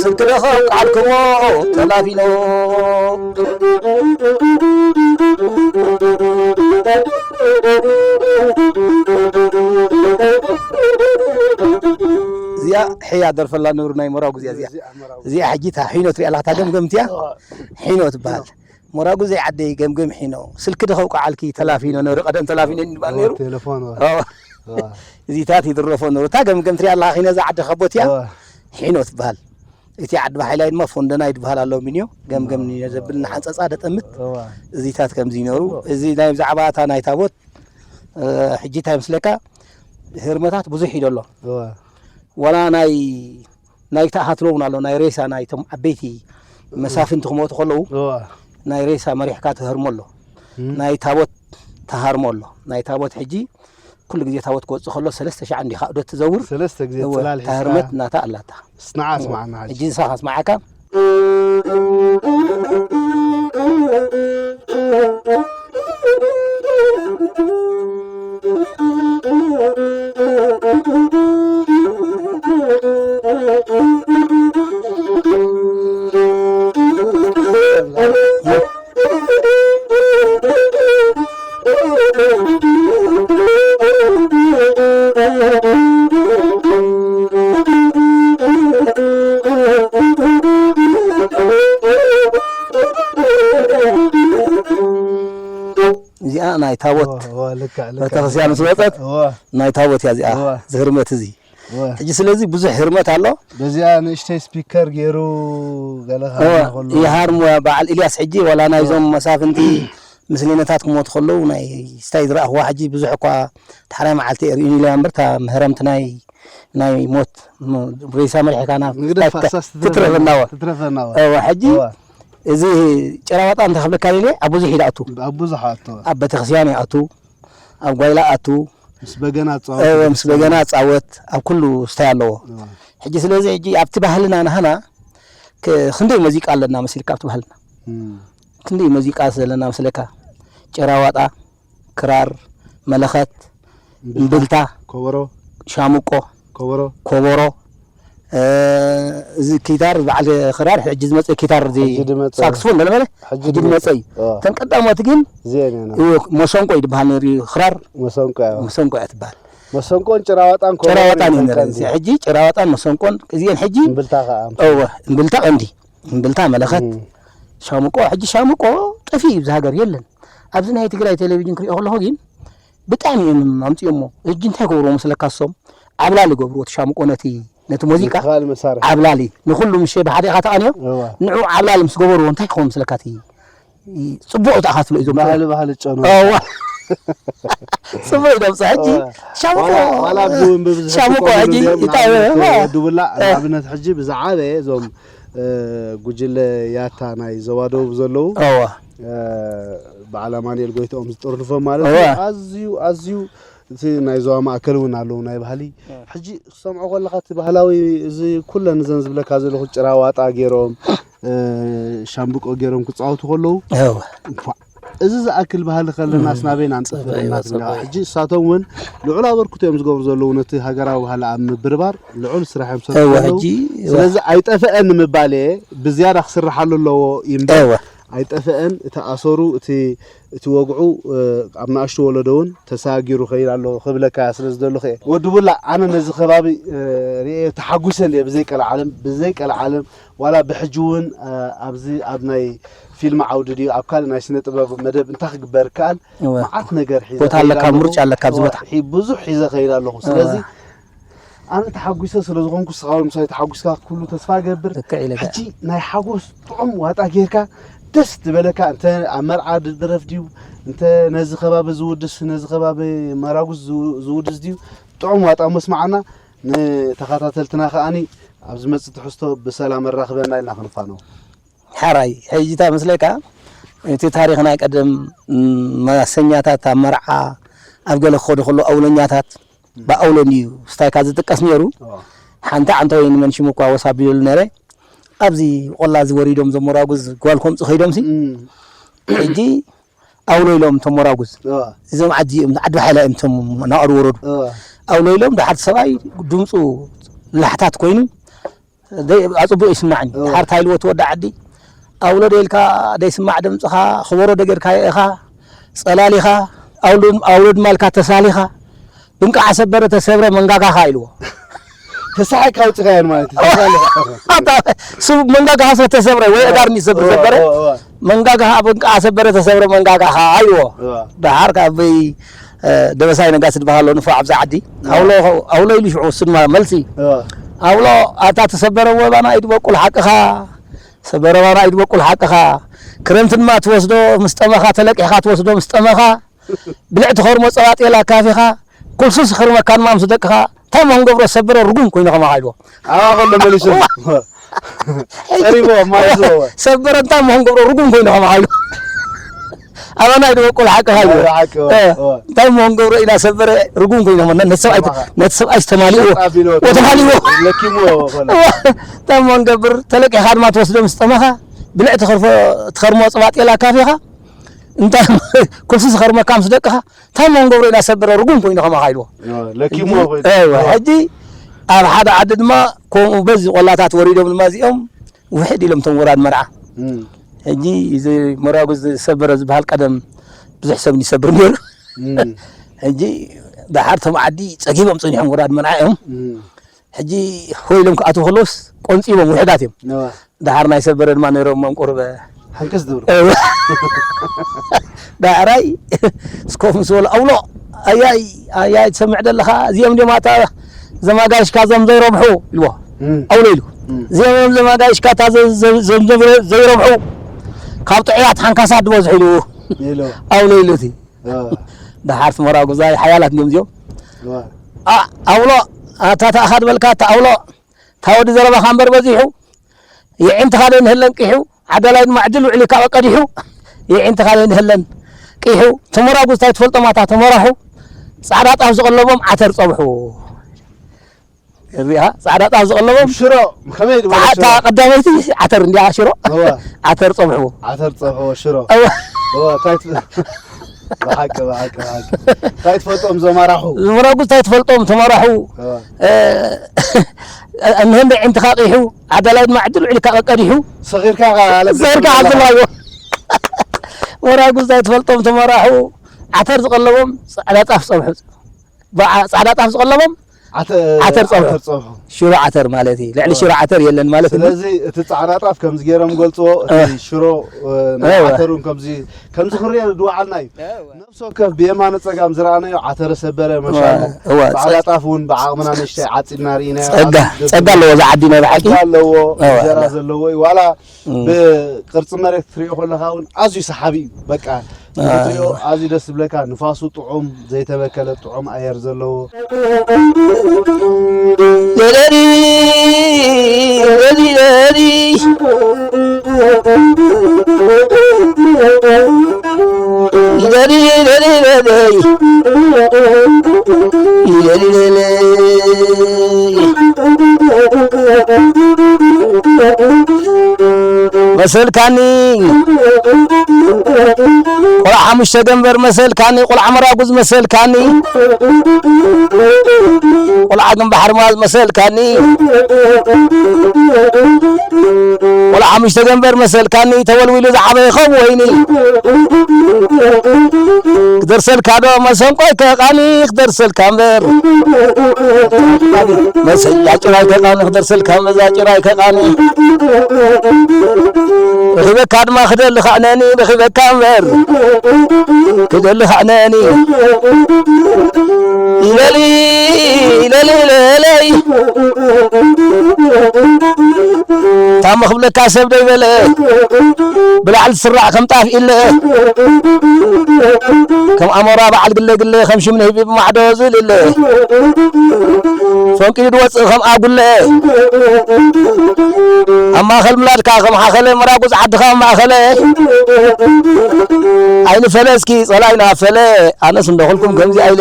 ስልክ ደኸም ቃልክዎ ተላፊኖ እዚኣ ሕያ ደርፈላ ነብሩ ናይ ሞራጉዚ እዚኣ እዚኣ ሕጂ እታ ሒኖ ትሪኣ ኣለኻ እታ ገምገምትያ ሒኖ ትበሃል ሞራጉ ዘይዓደይ ገምገም ሒኖ ስልኪ ዶ ከውቃዓልኪ ተላፊኖ ነሩ ቀደም ተላፊኖ ይባል ነሩ ቴሌፎን እዚታት ይድረፎ ነሩ እታ ገምገም ትሪኣ ኣለኻ ሒኖ ዝዓደ ከቦትያ ሒኖ ትበሃል እቲ ዓዲ ባሓይላይ ድማ ፎንደና ይድበሃል ኣሎ ሚኒዮ ገምገም ዘብል ንሓንፀፃ ደጠምት እዚታት ከምዚ ነሩ እዚ ናይ ብዛዕባ እታ ናይ ታቦት ሕጂ እንታይ ምስለካ ህርመታት ብዙሕ እዩ ዘሎ ዋላ ናይ ናይ ተኣሃትሎ እውን ኣሎ ናይ ሬሳ ናይቶም ዓበይቲ መሳፍንቲ ክመቱ ከለዉ ናይ ሬሳ መሪሕካ ትህርሞ ኣሎ ናይ ታቦት ተሃርሞ ኣሎ ናይ ታቦት ሕጂ ኩሉ ግዜ ታቦት ክወፅእ ከሎ ሰለስተ ሻዕ እንዲኻ እዶ ትዘውር ሰለስተ ግዜ እወ፣ ጽላል ሒዝካ ታህርመት እናታ ኣላታ ስናዓ ስማዓና ሕጂ ሕጂ ንስኻ ስማዓካ እዚኣ ናይ ታቦት እወ፣ እወ፣ ልክዕ፣ ልክዕ፣ ቤተክርስትያን ልክዕ፣ ምስ ወፀት ልክዕ፣ እወ፣ ናይ ታቦት እያ እዚኣ እወ፣ ዝህርመት እዚ እወ። ሕጂ ስለዚ ብዙሕ ህርመት ኣሎ በዚኣ ንእሽተይ ስፒከር ገይሩ ገለ እወ፣ ከሎ ይሃርሙ በዓል ኢልያስ ሕጂ ዋላ ናይዞም መሳፍንቲ ምስሌነታት ክሞቱ ከለዉ ናይ ስታይ ዝረኣኽዋ ሕጂ ብዙሕ እኳ ዳሕራይ መዓልቲ ርእዩኒ ኢለ እምበር እታ ምህረምቲ ናይ ናይ ሞት ሬሳ መሪሕካ ናብ ንግደፍ ፋሳስ ትትረፈናዋ ትትረፈናዋ እወ ሕጂ እወ። እዚ ጭራዋጣ እንታይ ክብለካ ደልየ ኣብ ብዙሕ ይድኣቱ ኣብ ብዙሕ ኣቶ ኣብ ቤተክርስትያን ይኣቱ ኣብ ጓይላ ኣቱ ምስ በገና ኣጻወት እወ ምስ በገና ኣጻወት ኣብ ኩሉ ስታይ ኣለዎ እወ። ሕጂ ስለዚ ሕጂ ኣብቲ ባህልና ናህና ክ- ክንደይ መዚቃ ኣለና መሲልካ ኣብቲ ባህልና እም። ክንደይ መዚቃ ዘለና መስለካ ጭራዋጣ ክራር መለኸት እምብልታ ከበሮ ሻምቆ ከበሮ ከበሮ እ፣ እዚ ኪታር በዓል ክራር ሕጂ ዝመፀ ኪታር እዚ ሕጂ ዝመፀ። ሳክስፎን ለለበለ ሕጂ ሕጂ ዝመፀ ዝመፀ እዩ እ። እተን ቀዳሞት ግን እዚአን እየን። እዎ፣ መሰንቆ እዩ ዝበሃል ነይሩ እዩ። ክራር መሰንቆ እያ። መሰንቆ እያ ትበሃል። መሰንቆን ጭራዋጣን ከበሮን ጭራዋጣን እዩ እየን ነይሩ። ቀንዲ። እዚ ሕጂ ጭራዋጣን መሰንቆን እዚአን ሕጂ እምብልታ ከዓ እወ፣ እምብልታ ቀንዲ እምብልታ መለኸት እም። ሻምቆ ሕጂ ሻምቆ ጠፊኡ እዩ፣ እዚ ሃገር የለን። ኣብዚ ናይ ትግራይ ቴሌቪዥን ክሪኦ ከለኹ ግን ብጣዕሚ እዮም ኣምፅኦሞ። ሕጂ እንታይ ገብርዎ መስለካ? እሶም ዓብላሊ ገብርዎ እቲ ሻምቆ ነቲ ነቲ ሙዚቃ ምትኻል መሳርሒ። ዓብላሊ ንኩሉ ምሸ ብሓደ ኢኻ ተቓንዮ እዋ። ንዑ ዓብላሊ ምስ ገበርዎ እንታይ ክኸውን መስለካ? እቲ ጽቡቕ ተኣኻትሎ እዩ ዘምፅኦ። ባህሊ ባህሊ ጨኑ። እዋ። ጽቡቕ እዩ ዘምፅኦ። ሕጂ እዋ። ሻምቆ ዋላ- ዋላ ብውን ብብዝሒ ሻምቆ ክጥቀሙ ሕጂ እዮም። እንታይ ንኣብነት እዋ። ወዲ ቡላዕ እህ። ንኣብነት ሕጂ ብዝዓበየ እዞም እ፣ ጉጅለ ያታ ናይ ዞባ ደቡብ ዘለዉ እዋ። እ፣ በዓል ኣማኑኤል ጎይትኦም ዝጥርንፎም ማለት እዋ። እዩ። ኣዝዩ ኣዝዩ እቲ ናይ ዞባ ማእከል እውን ኣለዉ ናይ ባህሊ ሕጂ ክሰምዖ ከለኻ እቲ ባህላዊ እዚ ኩለን እዘን ዝብለካ ዘለኹ ጭራ ዋጣ ገይሮም እ፣ ሻምብቆ ገይሮም ክፃወቱ ከለዉ እዋ። እንኳዕ እዚ ዝኣክል ባህሊ ከለናስ ናበይ ናንጥፍ? ጸባይ፣ ጸባይ። ሕጂ እሳቶም እውን ልዑል ኣበርክቶ እዮም ዝገብሩ ዘለዉ ነቲ ሃገራዊ ባህሊ ኣብ ምብርባር ልዑል ስራሕ እዮም ዝሰርሑ ዘለዉ። ሕጂ፣ እወ። ስለዚ ኣይጠፈአን ንምባል እየ፣ ብዝያዳ ክስርሓሉ ኣለዎ ይምበር። እወ። ኣይጠፈአን፣ እቲ ኣሰሩ፣ እቲ፣ እቲ ወግዑ፣ እ፣ ኣብ ንኣሽቱ ወለዶ እውን ተሰጋጊሩ ከይድ ኣሎ ክብለካ ስለ ዝደለኹ እየ። ወዲ ቡላ፣ ኣነ ነዚ ከባቢ፣ እ፣ ርእየ ተሓጒሰ እንድየ ብዘይ ቀልዓለም፣ ብዘይ ቀልዓለም፣ ዋላ ብሕጂ እውን፣ እ፣ ኣብዚ ኣብ ናይ ፊልም ዓውዲ ድዩ፣ ኣብ ካልእ ናይ ስነ ጥበብ መደብ እንታይ ክግበር ይከኣል? እወ። መዓት ነገር ሒዘ ቦታ ከይድ ኣለካ፣ ኣለኹ። ምርጫ ኣለካ ኣብዚ እወ፣ ቦታ። ሒ-፣ ብዙሕ ሒዘ ከይድ ኣለኹ። እወ። ስለዚ ኣነ ተሓጒሰ ስለ ዝኾንኩ፣ ንስኻ እውን ምሳይ ተሓጒስካ ክትህሉ ተስፋ እገብር። ልክዕ ኢለካ። ሕጂ ናይ ሓጎስ ጥዑም ዋጣ ጌርካ፣ ደስ ዝበለካ፣ እንተ ኣብ መርዓ ድድረፍ ድዩ፣ እንተ ነዚ ከባቢ ዝውድስ፣ ነዚ ከባቢ መራጉስ ዝው-፣ ዝውድስ ድዩ፣ ጥዑም ዋጣ መስማዓና። ንተኸታተልትና ከኣኒ ኣብ ዝመጽእ ትሕዝቶ ብሰላም ኣራኽበና ኢልና ክንፋነው። ሓራይ፣ ሕጂ እንታይ መስለካ፣ እቲ ታሪኽ ናይ ቀደም፣ ም፣ ማሰኛታት ኣብ መርዓ፣ ኣብ ገለ ክኸዱ ከለዉ ኣውለኛታት፣ ብኣውለኝ እዩ ስታይካ ዝጥቀስ ነይሩ። እዋ። ሓንቲ ዓንተወይ ንመን ሽሙ እኳ ወስ ኣቢሉሉ ነይረ። ኣብዚ ቆላ እዚ ወሪዶም ዘመራጉዝ ጓል ከምፁ ከይዶምሲ፣ እም። ሕጂ ኣውሎ ኢሎም እቶም መራጉዝ። እዋ። እዞም ዓዲ እዮም፣ ዓዲ ባሓይላ እዮም እቶም ናቐዱ ወረዱ። እዋ። ኣውሎ ኢሎም፣ ደሓር ሰብኣይ ድምፁ ላሕታት ኮይኑ፣ ደይ-፣ ኣፅቡቕ ይስማዕኒ። እዋ። ደሓር እንታይ ኢልዎ እቲ ወዲ ዓዲ? ኣውሎ ደይልካ ደይስማዕ ድምፅኻ፣ ከበሮ ደገርካዮ ኢኻ፣ ፀላሊኻ፣ ኣውሎ፣ ኣውሎ ድማ ኢልካ ተሳሊኻ፣ ብንቃዓ ሰበረ ተሰብረ መንጋጋኻ ኢልዎ። ተሳሒቅካ ኣውፂኻዮ ማለት እዩ። ተሳሊኻ። ኣታ፣ ስብ መንጋጋኻ ስለ ተሰብረ፣ ወይ እዋ፣ ኣዳርኒ ሰብ እዋ፣ ዘበረ፣ እዋ፣ እዋ። መንጋጋኻ ብንቃዓ ሰበረ ተሰብረ መንጋጋኻ ኢልዎ። እዋ። ደሓር ካብ በይ፣ እ፣ ደበሳይ ነጋሲ ዝበሃል ኣሎ ንፉዕ ኣብዚ ዓዲ። እዋ። ኣውሎ፣ ኣውሎ ኢሉ ሽዑ እሱ ድማ መልሲ። እዋ። ኣውሎ፣ ኣታ ተሰበረ ወባና ኢድ በቁል ሓቅኻ፣ ሰበረ ባና ኢድ በቁል ሓቅኻ፣ ክረምቲ ድማ ትወስዶ ምስ ጠመኻ፣ ተለቂሕኻ ትወስዶ ምስ ጠመኻ፣ ብልዕቲ ከርሞ ጸባ ጤል ኣካፊኻ፣ ኩልሱስ ክርመካ ድማ ምስ ደቅኻ፣ እንታይ እሞ ክንገብሮ ሰበረ ርጉም ኮይኑ ከማኻ ኢልዎ። ኣባ ከሎ መሊሱ። ጸሪቦ፣ ማይዞ። ሰበረ እንታይ እሞ ክንገብሮ ርጉም ኮይኑ ከማኻ ኢልዎ። ኣባና ኢድ በቁል ሓቅኻ ኢልዎ። ሓቂ፣ እ፣ እወ። እንታይ እሞ ክንገብሮ ኢና ሰበረ ርጉም ኮይኑ ከማኻ። ነቲ ሰብኣይ፣ ከማኻ። ነቲ ሰብኣይ ዝተማልእዎ። ሸጥ ኣቢሎ ወተማልእዎ። ለኪምዎ ኮነ። እወ። እንታይ እሞ ክንገብር ተለቂኻ ድማ ትወስዶ ምስ ጠመኻ፣ ብልዕቲ ከርፎ-፣ ትኸርሞ ጽባጤላ ካፊኻ፣ እንታይ ኩልሲ ዝኸርመካ ምስ ደቅኻ፣ እንታይ እሞ ክንገብሮ ኢና ሰበረ ርጉም ኮይኑ ከማኻ ኢልዎ። እወ፣ ለኪምዎ እጂ፣ ኮይኑ። እወ፣ እወ። ሕጂ ኣብ ሓደ ዓዲ ድማ ከምኡ በዚ ቆላታት ወሪዶም ድማ እዚኦም ውሕድ ኢሎም እቶም ወራድ መርዓ። እም። ሕጂ እዚ መራጉ ዝሰበረ ዝበሃል ቀደም ብዙሕ ሰብ ይሰብር ነይሩ። እም። ሕጂ ደሓር እቶም ዓዲ ጸጊቦም ጸኒሖም ወራድ መርዓ እዮም። እም። ሕጂ ሆይ ኢሎም ክኣትዉ ከለውስ ቆንጺቦም ውሕዳት እዮም። እዋ። ደሓር ናይ ሰበረ ድማ ነይሮም እሞም ቁርበ። ሕንቅስ ዝብሉ። እዋ። ዳዕራይ እስኮ ምስ በሉ፣ "ኣውሎ፣ ኣያይ፣ ኣያይ፣ ትሰምዕ ደለኻ? እዚኦም ድዮም ኣታ ዘማጋይሽካ እዞም ዘይረብሑ?" ኢልዎ። እም። ኣውሎ ኢሉ። እም። "እዚኦም እዮም ዘማጋይሽካ እታ ዘ-፣ ዘ-፣ ዘ-፣ ዘ-፣ ዘይረብሑ? ካብ ጥዑያት ሓንካሳት ዝበዝሑ" ኢሉ። ኢሉ። ኣውሎ ኢሉ እቲ። እዋ። ደሓር ስመራ ጉዛይ ሓያላት እንዲዮም እዚኦም። እዋ። ኣ-፣ ኣውሎ፣ ኣታ ተኣኻ ድበልካ፣ ኣታ ኣውሎ፣ እታ ወዲ ዘረባኻ እምበር በዚሑ፣ የዒንትኻ ደይንህለን ቂሑ፣ ዓዳላይ ድማ ዕድል ውዕሊካ ቀዲሑ፣ የዒንትኻ ደይንህለን ቂሑ፣ ተመራጉዝ እንታይ ትፈልጦም ኣታ ተመራሑ፣ ጻዕዳ ጣፍ ዝቐለቦም ዓተር ጸብሑ። እዚኣ ጻዕዳ ጣፍ ዝቐለቦም ሽሮ፣ ከመይ ዝበለ ታ-፣ ሽሮ? እታ ቀዳመይቲ ዓተር እንዲያ ሽሮ። እዋ። ዓተር ጸብሑ። ዓተር ጸብሑ ሽሮ። እዋ። እዋ፣ እንታይ ት-፣ ብሓቂ፣ ብሓቂ፣ ብሓቂ። እንታይ ትፈልጦም ዘማራኹ? ዘመራጉ እንታይ ትፈልጦም ተማራሑ። እዋ። እ፣ እንህን ደዒንትኻ ቂሑ፣ ዓዳላይ ድማ ዕድል ውዕልካ ቀቀዲሑ። ሰኺርካ ኸዓ ለብስ ሰኺርካ ዘለኻ። ዓዝማዮ። ወራጉ እንታይ ትፈልጦም ተማራሑ፣ ዓተር ዝቐለቦም ጻዕዳ ጣፍ ጸብሑ። ብዓ-፣ ጻዕዳ ጣፍ ዝቐለቦም ዓተ-፣ ዓተር ጸብሑ። ዓተር ጸብሑ። ሽሮ ዓተር ማለት እዩ። ልዕሊ እዋ። ሽሮ ዓተር የለን ማለት እዩ። ስለዚ እቲ ጻዕዳ ጣፍ ከምዚ ገይሮም ገልጽዎ፣ እቲ እዋ። ሽሮ፣ እ፣ ናይ እዋ። ዓተር እውን ከምዚ፣ ከምዚ ክንሪኦ ድወዓልና እዩ። እዋ። ነፍሲ ወከፍ ብየማነ ጸጋም ዝረኣናዮ ዓተረ ሰበረ፣ መሻሉ፣ እዋ፣ እዋ፣ ጻዕዳ ጸ-፣ ጣፍ እውን ብዓቕምና ንእሽተይ ዓጺድና ርኢናዮ። ጸጋ፣ ኣብዚ ጸጋ ኣለዎ እዚ ዓዲ ናይ ብሓቂ። ጸጋ ኣለዎ፣ እዋ፣ እንጀራ እዋ። ዘለዎ እዩ። ዋላ እም። ብቅርጺ መሬት ክትሪኦ ከለኻ እውን ኣዝዩ ሰሓቢ እዩ። በቃ፣ አ። ክትሪኦ ኣዝዩ ደስ ዝብለካ፣ ንፋሱ ጥዑም፣ ዘይተበከለ ጥዑም ኣየር ዘለዎ። መሰልካኒ፣ ቆልዓ ሓሙሽተ ገንበር መሰልካኒ፣ ቆልዓ መራጉዝ መሰልካኒ፣ ቆልዓ ግንባ ሓርማዝ መሰልካኒ፣ ቆልዓ ሓሙሽተ ገንበር መሰልካኒ፣ ተወልዊሉ ዝዓበየ ከም ወይኒ። ክደርሰልካ ዶ መሰንቆይ ከቃኒ፣ ክደርሰልካ እምበር መሰያ ጭራይ ከቃኒ፣ ክደርሰልካ መዛ ጭራይ ከቃኒ። ረኺበካ ድማ ክደሊ ከዕነኒ፣ ረኺበካ እምበር ክደሊ ከዕነኒ። ኢለሊ፣ ኢለሊ፣ ኢለለይ። ታሞ ክብለካ ሰብ ደይበለ፣ ብላዕሊ ዝስራዕ ከም ጣፍ ኢለ፣ ከም ኣሞራ በዓል ግለ ግለ፣ ከም ሽም ንህቢ ብማዕዶ ዝልለ፣ ፈንቂሉ ድወፅእ ከም ኣጉለ፣ ኣብ ማእኸል ምላድካ ከም ሓኸለ፣ መራጉዝ ዓድኻ ኣብ ማእኸለ። ኣይንፈለ እስኪ ጸላኢና ፈለ፣ ኣነስ እንደኹልኩም ከምዚ ኣይለ።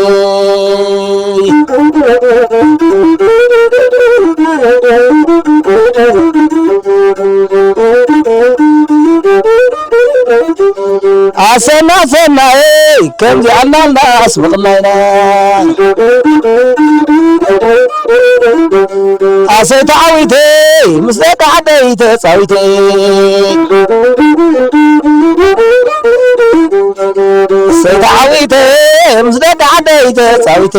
ኣሰና ሰናይ ከምዚ ኣናና ኣስብቕናይና። ኣሰይ ተዓዊተ ምስ ደቂ ዓደይ ተጻዊተ። ኣሰይ ተዓዊተ ምስ ደቂ ዓደይ ተጻዊተ።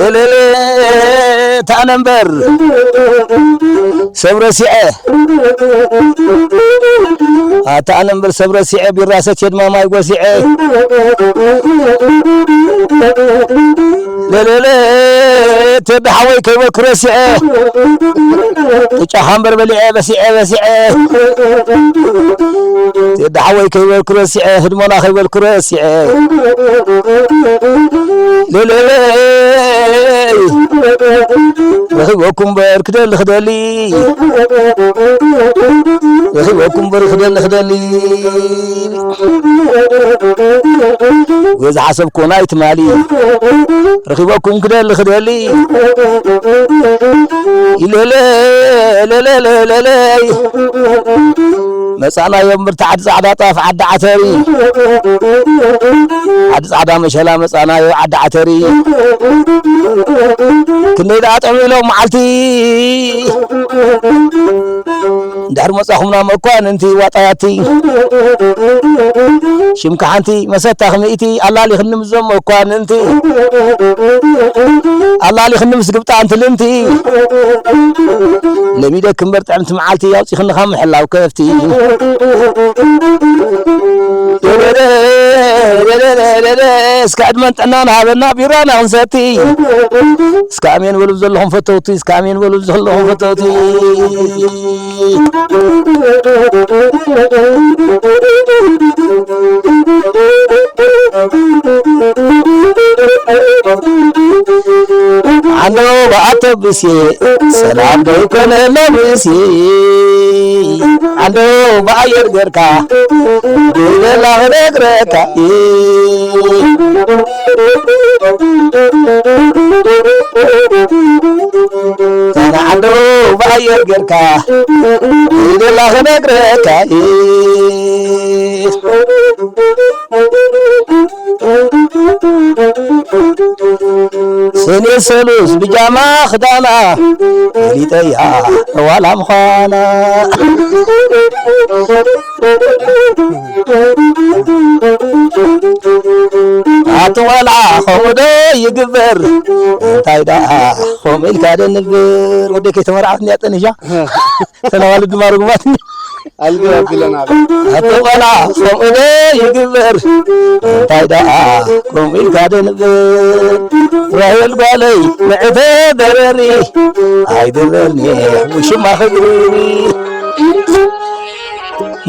ለለለ ታነ እምበር ሰብ ረሲዐ። ኣታ ኣነ እምበር ሰብ ረሲዐ፣ ቢራ ሰትየ ድማ ማይ ጎሲዐ። ለለለ፣ ቴዲ ሓወይ ከይበልኩ ረሲዐ። ቅጫኻ እምበር በሊዐ፣ በሲዐ፣ በሲዐ። ቴዲ ሓወይ ከይበልኩ ረሲዐ፣ ህድሞና ከይበልኩ ረሲዐ። ለለለ፣ ረኺበኩም እምበር ክደሊ ክደሊ። ረኺበኩም እምበር ክደሊ ክደሊ። ወይ ዝሓሰብኩ ናይ ትማሊ። ረኺበኩም ክደሊ ክደሊ። ኢለለ፣ ለለለ፣ ለለይ። መጻናዮ እምበር ዓዲ ጻዕዳ ጣፍ ዓዲ ዓተሪ። ዓዲ ጻዕዳ መሸላ መጻናዮ ዓዲ ዓተሪ። ክንደይ ደኣ ጥዕም ኢሎም መዓልቲ። እንድሕር መጻኹምና መኳንንቲ ዋጣያቲ። ሽምካ ሓንቲ መሰታ ክምኢቲ ኣላሊኽኒ ምስዞም መኳንንቲ። ኣላሊኽኒ ምስ ግብጣን ትልምቲ። ለሚደ ክምበር ጥዕምቲ መዓልቲ ኣውጺኽኒ ካብ ምሕላው ከፍቲ። እስከ ዕድመን ጥዕናን ሃበና ቢራና ክንሰቲ። እስከ ኣሜን በሉ ዘለኹም ፈተውቲ፣ እስከ ኣሜን በሉ ዘለኹም ፈተውቲ። ዓንዶ ብኣተብሴ ሰላም ዶ ይኮነ ለብሴ። ዓንዶ ብኣየር ገርካ ብደላ ክነግረካ። ተናዓዶ ብኣየር ጌርካ ይደላ ክነግረካ። ሰኔ ሰሉስ ብጃማ ክዳና ፈሊጠያ ዋላ ምዃና። ኣቲ ቆልዓ ከምኡ ዶ ይግበር? እንታይ ደኣ ከምኡ ኢልካ ደንብር? ወደይ ከይተመርዓት እንድያ ጠኒሻ። ተን ኣዋልድ ድማ ርጉማት። ኣልግብ ኣቢለና ኣሎ። ኣቲ ቆልዓ ከምኡ ዶ ይግበር? እንታይ ደኣ ከምኡ ኢልካ ደንብር? ራሄል ጓለይ ምዕተ በረሪ ኣይደበርኒ ውሽማ ክግሪ።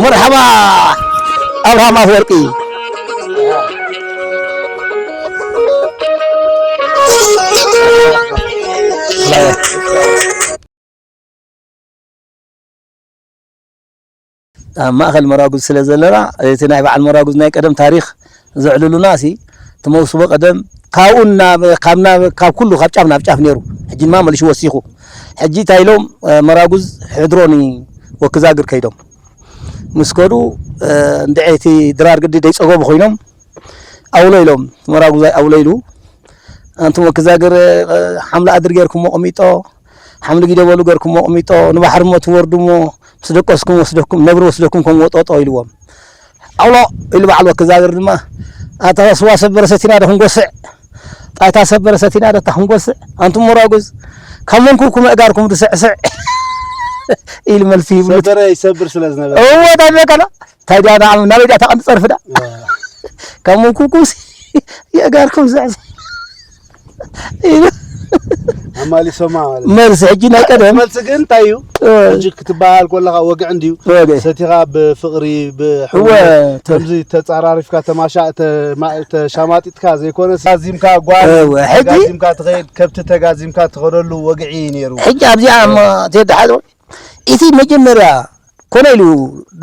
መርሓባ ኣብርሃም ኣፈወርቂ። ኣብ ማእኸል መራጉዝ ስለ ዘለና፣ እቲ ናይ በዓል መራጉዝ ናይ ቀደም ታሪኽ ዘዕልሉና ሲ፣ እቲ መውስቦ ቀደም ካብኡ ናብ ካብ ናብ ካብ ኩሉ ካብ ጫፍ ናብ ጫፍ ነይሩ። ሕጂ ድማ መሊሹ ወሲኹ። ሕጂ እንታይ ኢሎም፣ እ፣ መራጉዝ ሕድሮ ንወክዛግር ከይዶም ምስ ከዱ፣ እ፣ እንድዒ እቲ ድራር ግዲ ደይጸገቡ ኮይኖም ኣውሎ ኢሎም። መራጉዛይ ኣውሎ ኢሉ ኣንቱም ወክዛግር፣ እ፣ ሓምለ ኣድር ጌርኩሞ ቁሚጦ፣ ሓምሊ ጊደበሉ ጌርኩሞ ቁሚጦ፣ ንባሕሪ እሞ ትወርዱ እሞ ምስ ደቀስኩም ወስደኩም ነብሪ ወስደኩም ከም ወጦጦ ኢልዎም። ኣውሎ ኢሉ በዓል ወክዛግር ድማ ኣታ ስዋ ሰበረ ሰቲና ዶ ክንጎስዕ፣ ጣይታ ሰበረ ሰቲና ዶ እታ ክንጎስዕ፣ ኣንቱም መራጉዝ ካብ መንኩርኩም ኣእጋርኩም ድስዕስዕ ኢሉ መልሲ ይብሉ። ሰበረ ይሰብር ስለ ዝነበረ። እወ፣ እንታይ በቃ ዳ? እንታይ ድያ ንዓ-፣ ናበይ ድያ ተቐንዲ ጸርፊ ዳ? እወ። ካብ መንኩርኩም ሲ የእጋርኩም ስዕስዕ ኢሉ ኣማሊሶማ ማለት እዩ። መልሲ ሕጂ ናይ ቀደም። መልሲ ግን እንታይ እዩ? እወ። ሕጂ ክትበሃል ከለኻ ወግዒ እንድዩ። ወግዒ። ሰቲኻ ብፍቕሪ፣ ብሕውነት፣ እወ፣ ተ- ከምዚ ተጻራሪፍካ ተማሻ-፣ ተማ-፣ ተሻማጢጥካ ዘይኮነ፣ ተጋዚምካ ጓል እወ፣ ሕጂ ተጋዚምካ ትኸይድ፣ ከብቲ ተጋዚምካ ትኸደሉ ወግዒ እዩ ነይሩ። ሕጂ ኣብዚኣ እሞ ቴዲ ሓደ እቲ መጀመርያ ኮነ ኢሉ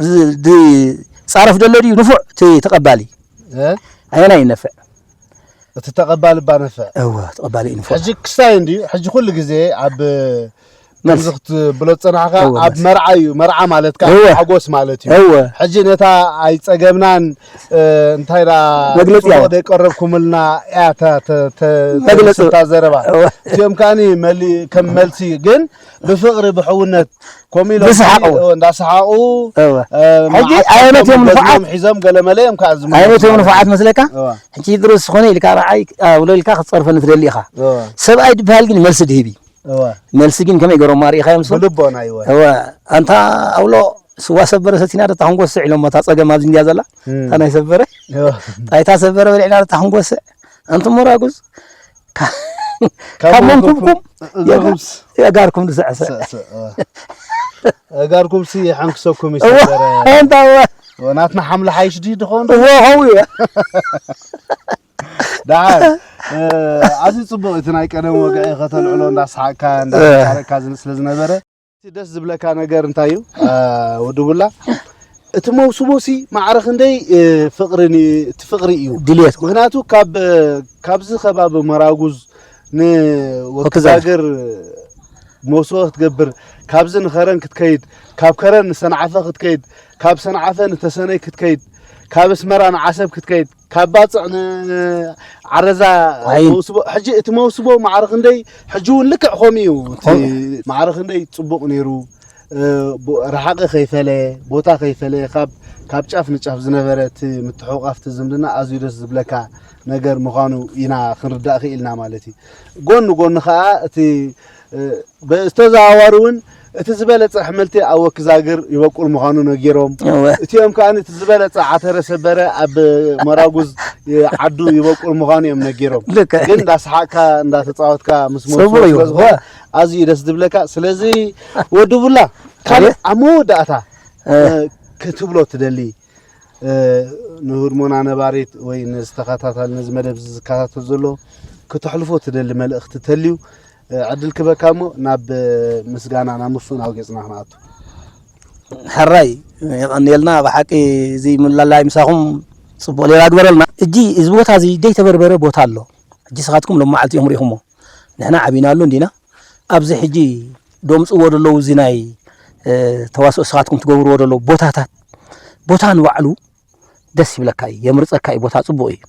ዝ-፣ ዝጻረፍ ዘሎ ድዩ ንፉዕ እቲ ተቐባሊ? እ? ኣየናይ ይነፍዕ? እቲ ተቐባሊ እባ ነፍዕ። እወ፣ ተቐባሊ እዩ ንፉዕ። ሕጂ ክስታይ እንድዩ፣ ሕጂ ኩሉ ግዜ ኣብ መልሲ። ከምዚ ክትብሎ ዝጸናሕካ እወ፣ ኣብ መልሲ። መርዓ እዩ፣ መርዓ ማለት ከኣ እወ። ሓጎስ ማለት እዩ። እወ። ሕጂ ነታ ኣይጸገብናን፣ እ፣ እንታይ ደኣ መግለጺ ጽቡቕ እያ። ደይቀረብኩምልና እያ ተ-፣ ተ-፣ ተ-፣ መግለጺ። ተስታ ዘረባ። እወ። እቲኦም ከኣኒ መሊ-፣ ከም መልሲ ግን ብፍቕሪ ብሕውነት ከምኡ ኢሎም ብሰሓቑ። እ፣ እንዳሰሓቑ፣ እወ። እ፣ ሕጂ መዓት ኣየኖት እዮም ገዝሞም ንፉዓት? ሒዞም ገለ መለ እዮም ከኣ ዝምለሱ ኣየኖት እዮም ማለት ንፉዓት እዩ። መስለካ? እወ። ሕጂ ድረስ ዝኾነ ኢልካ ረዓይ፣ እ፣ ውሎ ኢልካ ክትጸርፈኒ ትደሊ ኢኻ። እወ። ሰብኣይ ዝበሃል ግን መልሲ ድህብ እዩ። እወ። መልሲ ግን ከመይ ገሮም ኣርኢኻዮም ንሶም? ብልቦና ይወ። እወ። ኣንታ ኣውሎ ስዋ ሰበረ ሰቲና ዶ እታ ክንጎስዕ ኢሎም እታ ጸገም ኣብዚ እንድያ ዘላ? እም። እታ ናይ ሰበረ? እወ። ጣይታ ሰበረ በሊዕና ዶ እታ ክንጎስዕ? ኣንቱም መራጉዝ፣ ካ-፣ ካብ ካብ መንኩብኩም መንኩብኩም፣ እግርኩም ስ-፣ የጋርኩም ድስዕስዕ። ስዕ-፣ ስዕ-፣ እወ። እጋርኩም ሲ የሐንክሰኩም እዩ እወ፣ ሰበረ። ኣንታ እወ። እወ፣ ናትና ሓምለ ሓይሽ ድዩ ድኾን? እወ፣ ኸው እየ። ደሓን፣ እ፣ ኣዝዩ ጽቡቕ እቲ ናይ ቀደም ወግዒ ከተልዕሎ እንዳሰሓቅካ፣ እወ። እንዳተጫረቅካ ዝን-፣ ስለ ዝነበረ፣ እቲ ደስ ዝብለካ ነገር እንታይ እዩ? እ፣ ወዲ ቡላ፣ እቲ መውስቦ ሲ ማዕረ ክንደይ፣ እ፣ ፍቕሪ ን-፣ እቲ ፍቕሪ እዩ። ድልየት። ምኽንያቱ ካብ፣ እ፣ ካብዚ ከባቢ መራጉዝ ንወክዛግር ወክዛግር መውስቦ ክትገብር፣ ካብዚ ንኸረን ክትከይድ፣ ካብ ከረን ንሰንዓፈ ክትከይድ፣ ካብ ሰንዓፈ ንተሰነይ ክትከይድ፣ ካብ ኣስመራ ንዓሰብ ክትከይድ፣ ካብ ባጽዕ ንዓረዛ ዓይን። መውስቦ፣ ሕጂ እቲ መውስቦ ማዕረ ክንደይ፣ ሕጂ እውን ልክዕ ከምኡ እዩ። እቲ ከምኡ። ማዕረ ክንደይ ጽቡቕ ነይሩ። እ፣ ቦ-፣ ርሓቂ ከይፈለየ፣ ቦታ ከይፈለየ፣ ካብ፣ ካብ ጫፍ ንጫፍ ዝነበረ እቲ ምትሕቑቓፍ፣ እቲ ዝምድና ኣዝዩ ደስ ዝብለካ ነገር ምዃኑ ኢና ክንርዳእ ክኢልና ማለት እዩ። ጎኒ ጎኒ ኸኣ እቲ፣ እ፣ ብዝተዘዋዋሪ እውን እቲ ዝበለጸ ኣሕምልቲ ኣብ ወክዛግር ይበቁል ምዃኑ ነጊሮም። እወ። እቲኦም ከኣ እቲ ዝበለጸ ዓተረ ሰበረ ኣብ መራጉዝ ዓዱ ይበቁል ምዃኑ እዮም ነጊሮም። ልክዕ። ግን እንዳሰሓቅካ እንዳተጻወትካ ምስ መውስቦ ጽቡቕ እዩ። ስለ ዝኾነ እወ። ኣዝዩ ደስ ዝብለካ። ስለዚ ወዲ ቡላ፣ ካልእ ኣቤት። ኣብ መወዳእታ፣ እ። እ፣ ክትብሎ ትደሊ፣ እ፣ ንህድሞና ነባሪት ወይ ነዚ ተኸታታሊ፣ ነዚ መደብ እዚ ዝከታተል ዘሎ፣ ክተሕልፎ ትደሊ መልእኽቲ ተልዩ፣ እ፣ ዕድል ክበካ እሞ ናብ፣ እ፣ ምስጋና፣ ናብ ምስጋናው ገጽና ክንኣቱ። ሕራይ፣ የቐንየልና። ብሓቂ እዚ ምላላይ ምሳኹም ጽቡቕ ሌላ ግበረልና። እጂ እዚ ቦታ እዚ ደይተበርበረ ቦታ ኣሎ። እጂ ንስኻትኩም ሎም መዓልቲ ኢኹም ርኢኹሞ። ንሕና ዓቢናሉ እንዲና። ኣብዚ ሕጂ ደምጽዎ ደለዉ እዚ ናይ፣ እ፣ ተዋስኦ ንስኻትኩም ትገብርዎ ደለዉ ቦታታት፣ ቦታ ንባዕሉ ደስ ይብለካ እዩ፣ የምርጸካ እዩ፣ ቦታ ጽቡቕ እዩ።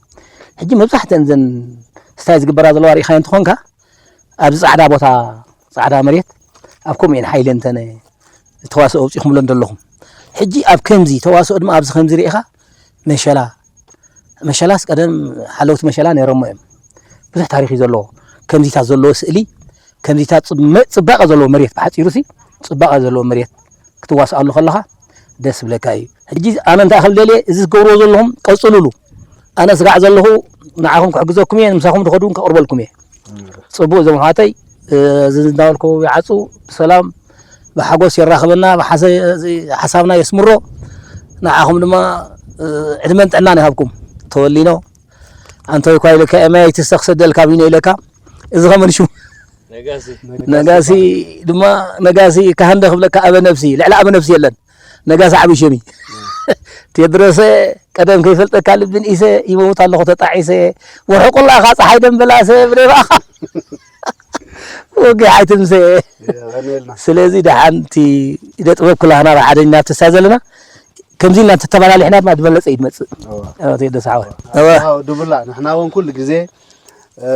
ሕጂ መብዛሕትአን እዘን ስታይ ዝግበራ ዘለዋ ርኢኻዮ እንተኾንካ፣ ኣብዚ ጻዕዳ ቦታ፣ ጻዕዳ መሬት፣ ኣብ ከምኡ እየን ሓይለ እንተነ ተዋስኦ ኣውጺኹምለን ዘለኹም። ሕጂ ኣብ ከምዚ ተዋስኦ ድማ ኣብዚ ከምዚ ርኢኻ መሸላ፣ መሸላስ ቀደም ሓለውቲ መሸላ ነይሮሞ እዮም። ብዙሕ ታሪኽ እዩ ዘለዎ። ከምዚታት ዘለዎ ስእሊ፣ ከምዚታት ጽመ-፣ ጽባቐ ዘለዎ መሬት፣ ብሓጺሩ ሲ ጽባቐ ዘለዎ መሬት ክትዋስኣሉ ከለኻ ደስ ዝብለካ እዩ። ሕጂ ኣነ እንታይ ክብል ደልየ፣ እዚ ትገብርዎ ዘለኹም ቀጽሉሉ። ኣነ ስጋዕ ዘለኹ ንዓኹም ክሕግዘኩም እየ፣ ንምሳኹም ዝኸዱ እውን ከቕርበልኩም እየ። ጽቡቕ፣ እዞም ኣሕዋተይ፣ እ፣ እዚ እንዳበልኩ ይዓጹ፣ ብሰላም ብሓጎስ የራኽበና፣ ብሓሰ-፣ እዚ ሓሳብና የስምሮ። ንዓኹም ድማ፣ እ፣ ዕድመን ጥዕናን ይሃብኩም። ተወሊኖ፣ ኣንቶይ እኳ ኢለካ፣ ኤማይ ትስተኽሰደልካ ቢኖ ኢለካ፣ እዚ ኸመን ሽሙ? ነጋሲ። ነጋሲ ድማ፣ ነጋሲ ካህንደ ክብለካ፣ ኣበ ነብሲ፣ ልዕሊ ኣበ ነብሲ የለን። ነጋሲ ዓብዪ ሽም እዩ። ቴድሮሰ፣ ቀደም ከይፈልጠካ ልቢ ንኢሰ ይመውት ኣለኹ ተጣዒሰ። ወርሑ ቆላኻ ፀሓይ ደንበላሰ ብደባኻ ወግሕ ኣይትምሰ። የቐንየልና። ስለዚ ደሓንቲ ኢደ ጥበብ ኩላህና ብሓደ ኢና ኣብተሳ ዘለና። ከምዚ ኢልና እንተተመላሊሕና ድማ ዝበለጸ እዩ ዝመጽእ። እወ። እወ፣ ተወደስ ዓወት። እወ። እወ፣ ድቡላ፣ ንሕና እውን ኩሉ ግዜ፣ እ፣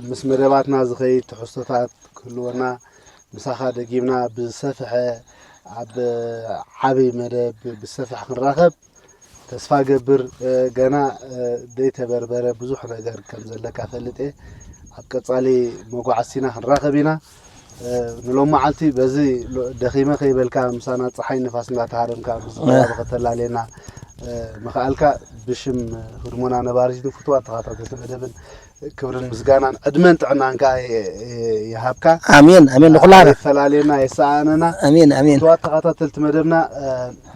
ምስ መደባትና ዝኸይድ ትሕዝቶታት ክህልወና፣ ምሳኻ ደጊምና ብዝሰፍሐ፣ ኣብ ዓብይ መደብ ብዝሰፍሐ ክንራኸብ ተስፋ ገብር። እ፣ ገና፣ እ፣ ደይተበርበረ ብዙሕ ነገር ከም ዘለካ ፈልጥ እየ። ኣብ ቀጻሊ መጓዕዝቲና ክንራኸብ ኢና። እ፣ ንሎም መዓልቲ በዚ ሎ-፣ ደኺመ ከይበልካ ምሳና ጸሓይ ንፋስ እንዳተሃረምካ ብዚ ከባቢ ከተላልየና፣ እ፣ ምኽኣልካ ብሽም ህድሞና ነባሪትን ፍቱዋት ተኸታተልቲ መደብን ክብርን ምስጋናን ዕድመን ጥዕናን ከኣ የ-፣ የ-፣ ይሃብካ። ኣሜን፣ ኣሜን። ንኹላና። የፈላልየና፣ የሰኣነና። ኣሜን፣ ኣሜን። ፍቱዋት ተኸታተልቲ መደብና፣ እ፣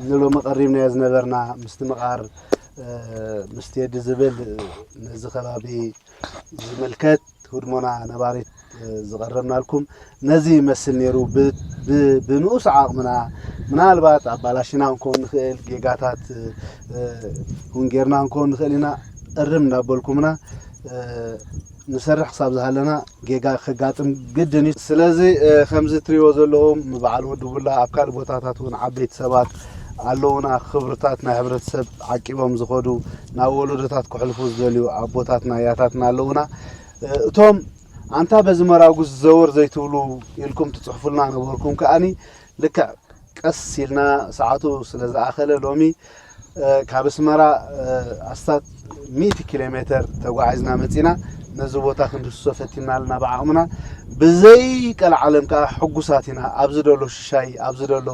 ንሎሚ ቀሪብናዮ ዝነበርና ምስትምቓር፣ እ፣ ምስ ቴዲ ዝብል፣ እ፣ ነዚ ከባቢ ዝምልከት ህድሞና ነባሪት፣ እ፣ ዝቐረብናልኩም ነዚ ይመስል ነይሩ። ብ-፣ ብ-፣ ብንኡስ ዓቕምና ምናልባት ኣባላሽና ክንከውን ንኽእል፣ ጌጋታት፣ እ፣ እውን ጌርና ክንከውን ንኽእል ኢና። እርም እንዳበልኩምና፣ እ፣ ንሰርሕ ክሳብ ዝሃለና ጌጋ ከጋጥም ግድን እዩ። ስለዚ፣ እ፣ ከምዚ ትሪእዎ ዘለኹም በዓል ወዲ ቡላ ኣብ ካልእ ቦታታት እውን ዓበይቲ ሰባት ኣለዉና፣ ክብርታት ናይ ሕብረተሰብ ዓቂቦም ዝኸዱ፣ ናብ ወለዶታት ክሕልፉ ዝደልዩ ኣቦታትና ኣያታትና ኣለዉና። እ፣ እቶም ኣንታ በዚ መራጉ ዝዘወር ዘይትብሉ ኢልኩም ትጽሕፉልና ነበርኩም ከኣኒ ልክዕ ቀስ ኢልና ሰዓቱ ስለ ዝኣኸለ ሎሚ፣ እ፣ ካብ ኣስመራ፣ እ፣ ኣስታት ሚእቲ ኪሎ ሜተር ተጓዒዝና መጺና ነዚ ቦታ ክንድህስሶ ፈቲና ኣለና ብዓቕምና። ብዘይ ቀልዓለም ከኣ ሕጉሳት ኢና። ኣብዚ ዘሎ ሽሻይ፣ ኣብዚ ዘሎ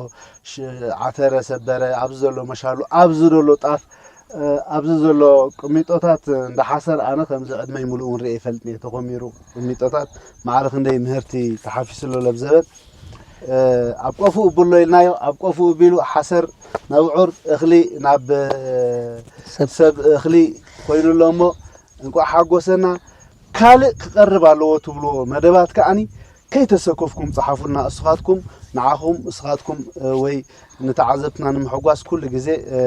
ሽ-፣ ዓተረ ሰበረ፣ ኣብዚ ዘሎ መሻሉ፣ ኣብዚ ዘሎ ጣፍ፣ እ፣ ኣብዚ ዘሎ ቅሚጦታት እንዳ ሓሰር ኣነ ከምዚ ዕድመይ ሙሉእ እውን ርእየ ይፈልጥን እየ። ተኾሚሩ ቅሚጦታት ማዕረ ክንደይ ምህርቲ ተሓፊሱ ኣሎ ለብ ዘበን። እ፣ ኣብ ቆፉ እብሎ ኢልናዮ፣ ኣብ ቆፉ እቢሉ ሓሰር ናብ ዑር እኽሊ ናብ፣ እ፣ ሰብ። ሰብ እኽሊ ኮይኑ ኣሎ እሞ እንቋዕ ሓጎሰና። ካልእ ክቐርብ ኣለዎ ትብልዎ መደባት ከኣኒ ከይተሰከፍኩም ጸሓፉልና። እስኻትኩም ንዓኹም፣ እስኻትኩም፣ እ፣ ወይ ንተዓዘብትና ንምሕጓስ ኩሉ ግዜ፣ እ፣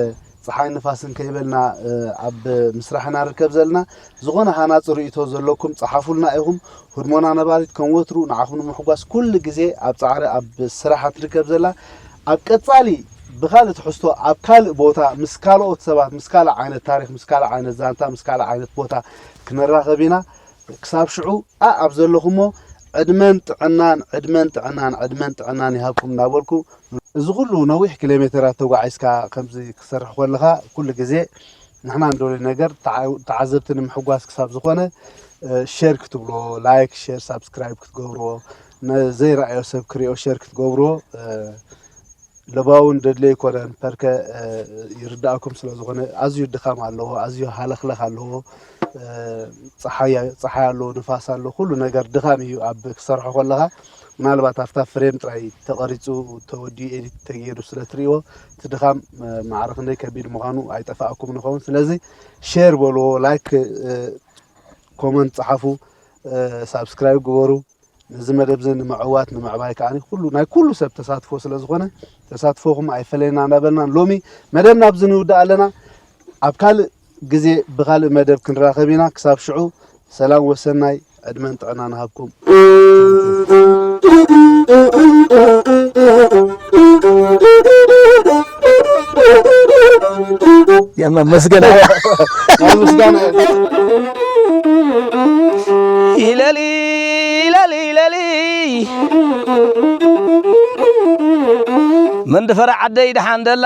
ጸሓይ ንፋስን ከይበልና፣ እ፣ ኣብ ምስራሕ ኢና ንርከብ ዘለና። ዝኾነ ሃናጺ ርእይቶ ዘለኩም ጸሓፉልና ኢኹም። ህድሞና ነባሪት ከም ወትሩ ንዓኹም ንምሕጓስ ኩሉ ግዜ ኣብ ጻዕሪ፣ ኣብ ስራሕ ትርከብ ዘላ። ኣብ ቀጻሊ ብኻልእ ትሕዝቶ ኣብ ካልእ ቦታ ምስ ካልኦት ሰባት፣ ምስ ካልእ ዓይነት ታሪኽ፣ ምስ ካልእ ዓይነት ዛንታ፣ ምስ ካልእ ዓይነት ቦታ ክንራኸብ ኢና። ክሳብ ሽዑ ኣኣብ ዘለኹሞ ዕድመን ጥዕናን፣ ዕድመን ጥዕናን፣ ዕድመን ጥዕናን ይሃብኩም እናበልኩ፣ እዚ ኩሉ ነዊሕ ኪሎ ሜተራት ተጓዒዝካ ከምዚ ክትሰርሕ ከለኻ ኩሉ ግዜ ንሕና እንደልዮ ነገር ተዓ-፣ ተዓዘብቲ ንምሕጓስ ክሳብ ዝኾነ፣ እ፣ ሼር ክትብልዎ፣ ላይክ፣ ሼር፣ ሳብስክራይብ ክትገብርዎ፣ ነዘይረኣዮ ሰብ ክሪኦ ሼር ክትገብርዎ፣ እ፣ ለባውን ደድሊ ኣይኮነን። ፐርከ፣ እ፣ ይርዳእኩም ስለ ዝኾነ ኣዝዩ ድኻም ኣለዎ፣ ኣዝዩ ሃለኽለኽ ኣለዎ። እ፣ ጸሓይ፣ ጸሓይ ኣለዎ፣ ንፋስ ኣሎ፣ ኩሉ ነገር ድኻም እዩ ኣብ ክሰርሖ ከለኻ። ምናልባት ኣብታ ፍሬም ጥራይ ተቐሪጹ ተወዲኡ ኤዲት ተገይሩ ስለ ትርእይዎ፣ እቲ ድኻም፣ እ፣ ማዕረ ክንደይ ከቢድ ምዃኑ ኣይጠፍኣኩም ንኸውን። ስለዚ ሼር በልዎ፣ ላይክ፣ እ፣ ኮመንት ጸሓፉ፣ እ፣ ሳብስክራይብ ግበሩ። ነዚ መደብ እዚ ንምዕዋት ንምዕባይ ከኣ ኩሉ ናይ ኩሉ ሰብ ተሳትፎ ስለ ዝኾነ ተሳትፎኹም ኣይፈለየና እናበልና ሎሚ መደብና ኣብዚ ንውዳእ ኣለና። ኣብ ካልእ ግዜ ብኻልእ መደብ ክንራኸብ ኢና። ክሳብ ሽዑ ሰላም ወሰናይ፣ ዕድመን ጥዕናን ይሃብኩም። የመመስገን። ናይ ምስጋና ኢለሊ ኢለሊ ኢለሊ መንደፈራ ዓደይ ደሓን ደላ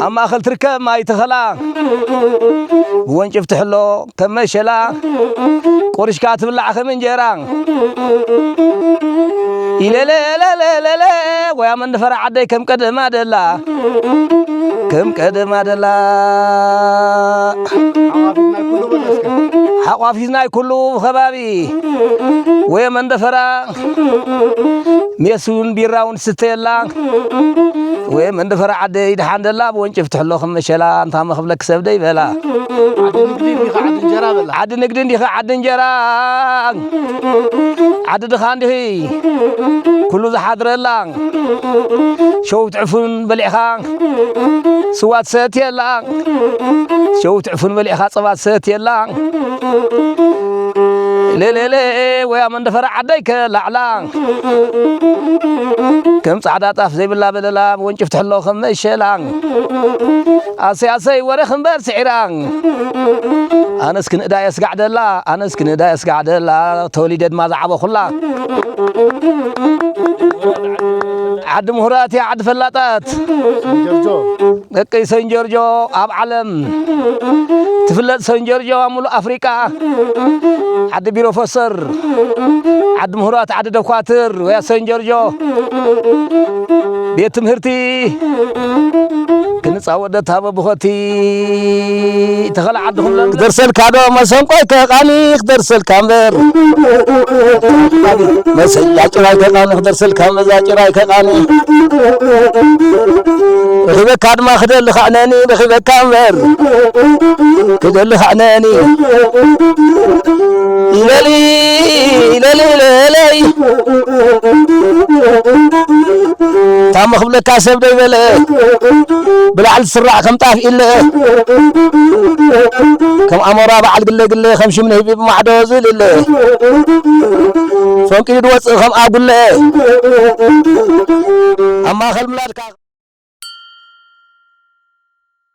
ኣብ ማእኸል ትርከብ ማይ ተኸላ ብወንጭፍ ትሕሎ ከም መሸላ ቁርሽካ ትብላዕ ከም እንጀራ ኢለለለለለለ ወያ መንደፈራ ዓደይ ከም ቀደማ ደላ ከም ቀደማ ደላ ሓቋፊት ናይ ኩሉ በሎ እስከ። ሓቋፊት ናይ ኩሉ ከባቢ ወየ መንደፈራ ሜስውን ቢራውን ስተየላ ወየ መንደፈራ ዓደይ ደሓን ደላ ብወንጭፍ ትሕሎ ከም መሸላ እንታ መኽብለክ ሰብ ደይ በላ ዓዲ ምግቢ ኢልካ ዓዲ እንጀራ። ዓዲ ንግዲ እንዲኺ ዓዲ እንጀራ፣ ዓዲ ድኻ እንዲኺ ኩሉ ዝሓድረላ፣ ሸው ትዕፉን በሊዕኻ ስዋ ትሰትየላ፣ ሸው ትዕፉን በሊዕኻ ጸባ ትሰትየላ። ሌሌሌ ወያ መንደፈራ ዓደይ ከላዕላ፣ ከም ጻዕዳ ጣፍ ዘይብላ በለላ፣ ወንጭፍ ትሕሎ ከም መሸላ። ኣሰይ ኣሰይ ወረ ክንበር ስዒራ፣ ኣነስ ክንእዳ የስጋዕደላ፣ ኣነስ ክንእዳ የስጋዕደላ፣ ተወሊደ ድማ ዝዓበኹላ። ዓዲ ምሁራት እያ ዓዲ ፈላጣት፣ ደቂ ሰን ጆርጆ ኣብ ዓለም ትፍለጥ ሰን ጆርጆ ኣብ ሙሉእ ኣፍሪቃ። ዓዲ ቢሮ ፎሰር፣ ዓዲ ምሁራት፣ ዓዲ ደኳትር ወያ ሰን ጆርጆ ቤት ትምህርቲ ክንጻወት ደታ በብኾቲ ተኸላ ዓዲ ኩለን። ክደርሰልካ ዶ መሰንቆይ ከቓኒ ክደርሰልካ እምበር፣ መሰንቆ ጭራይ ከቓኒ ክደርሰልካ እምበር፣ ዛ ጭራይ ከቓኒ። ረኺበካ ድማ ክደሊ ኸዕነኒ፣ ረኺበካ እምበር ክደሊ ኸዕነኒ። ይለሊ ይለሊ ይለለይ፣ ታሞ ክብለካ ሰብ ደይበለ፣ ብላዕሊ ዝስራዕ ከም ጣፍ ኢለ፣ ከም ኣሞራ በዓል ግለ ግለ፣ ከም ሽም ንህቢ ብማዕዶ ዝልለ፣ ፈንቂሉ ድወፅእ ከም ኣጉለ፣ ኣብ ማእኸል ምላድካ።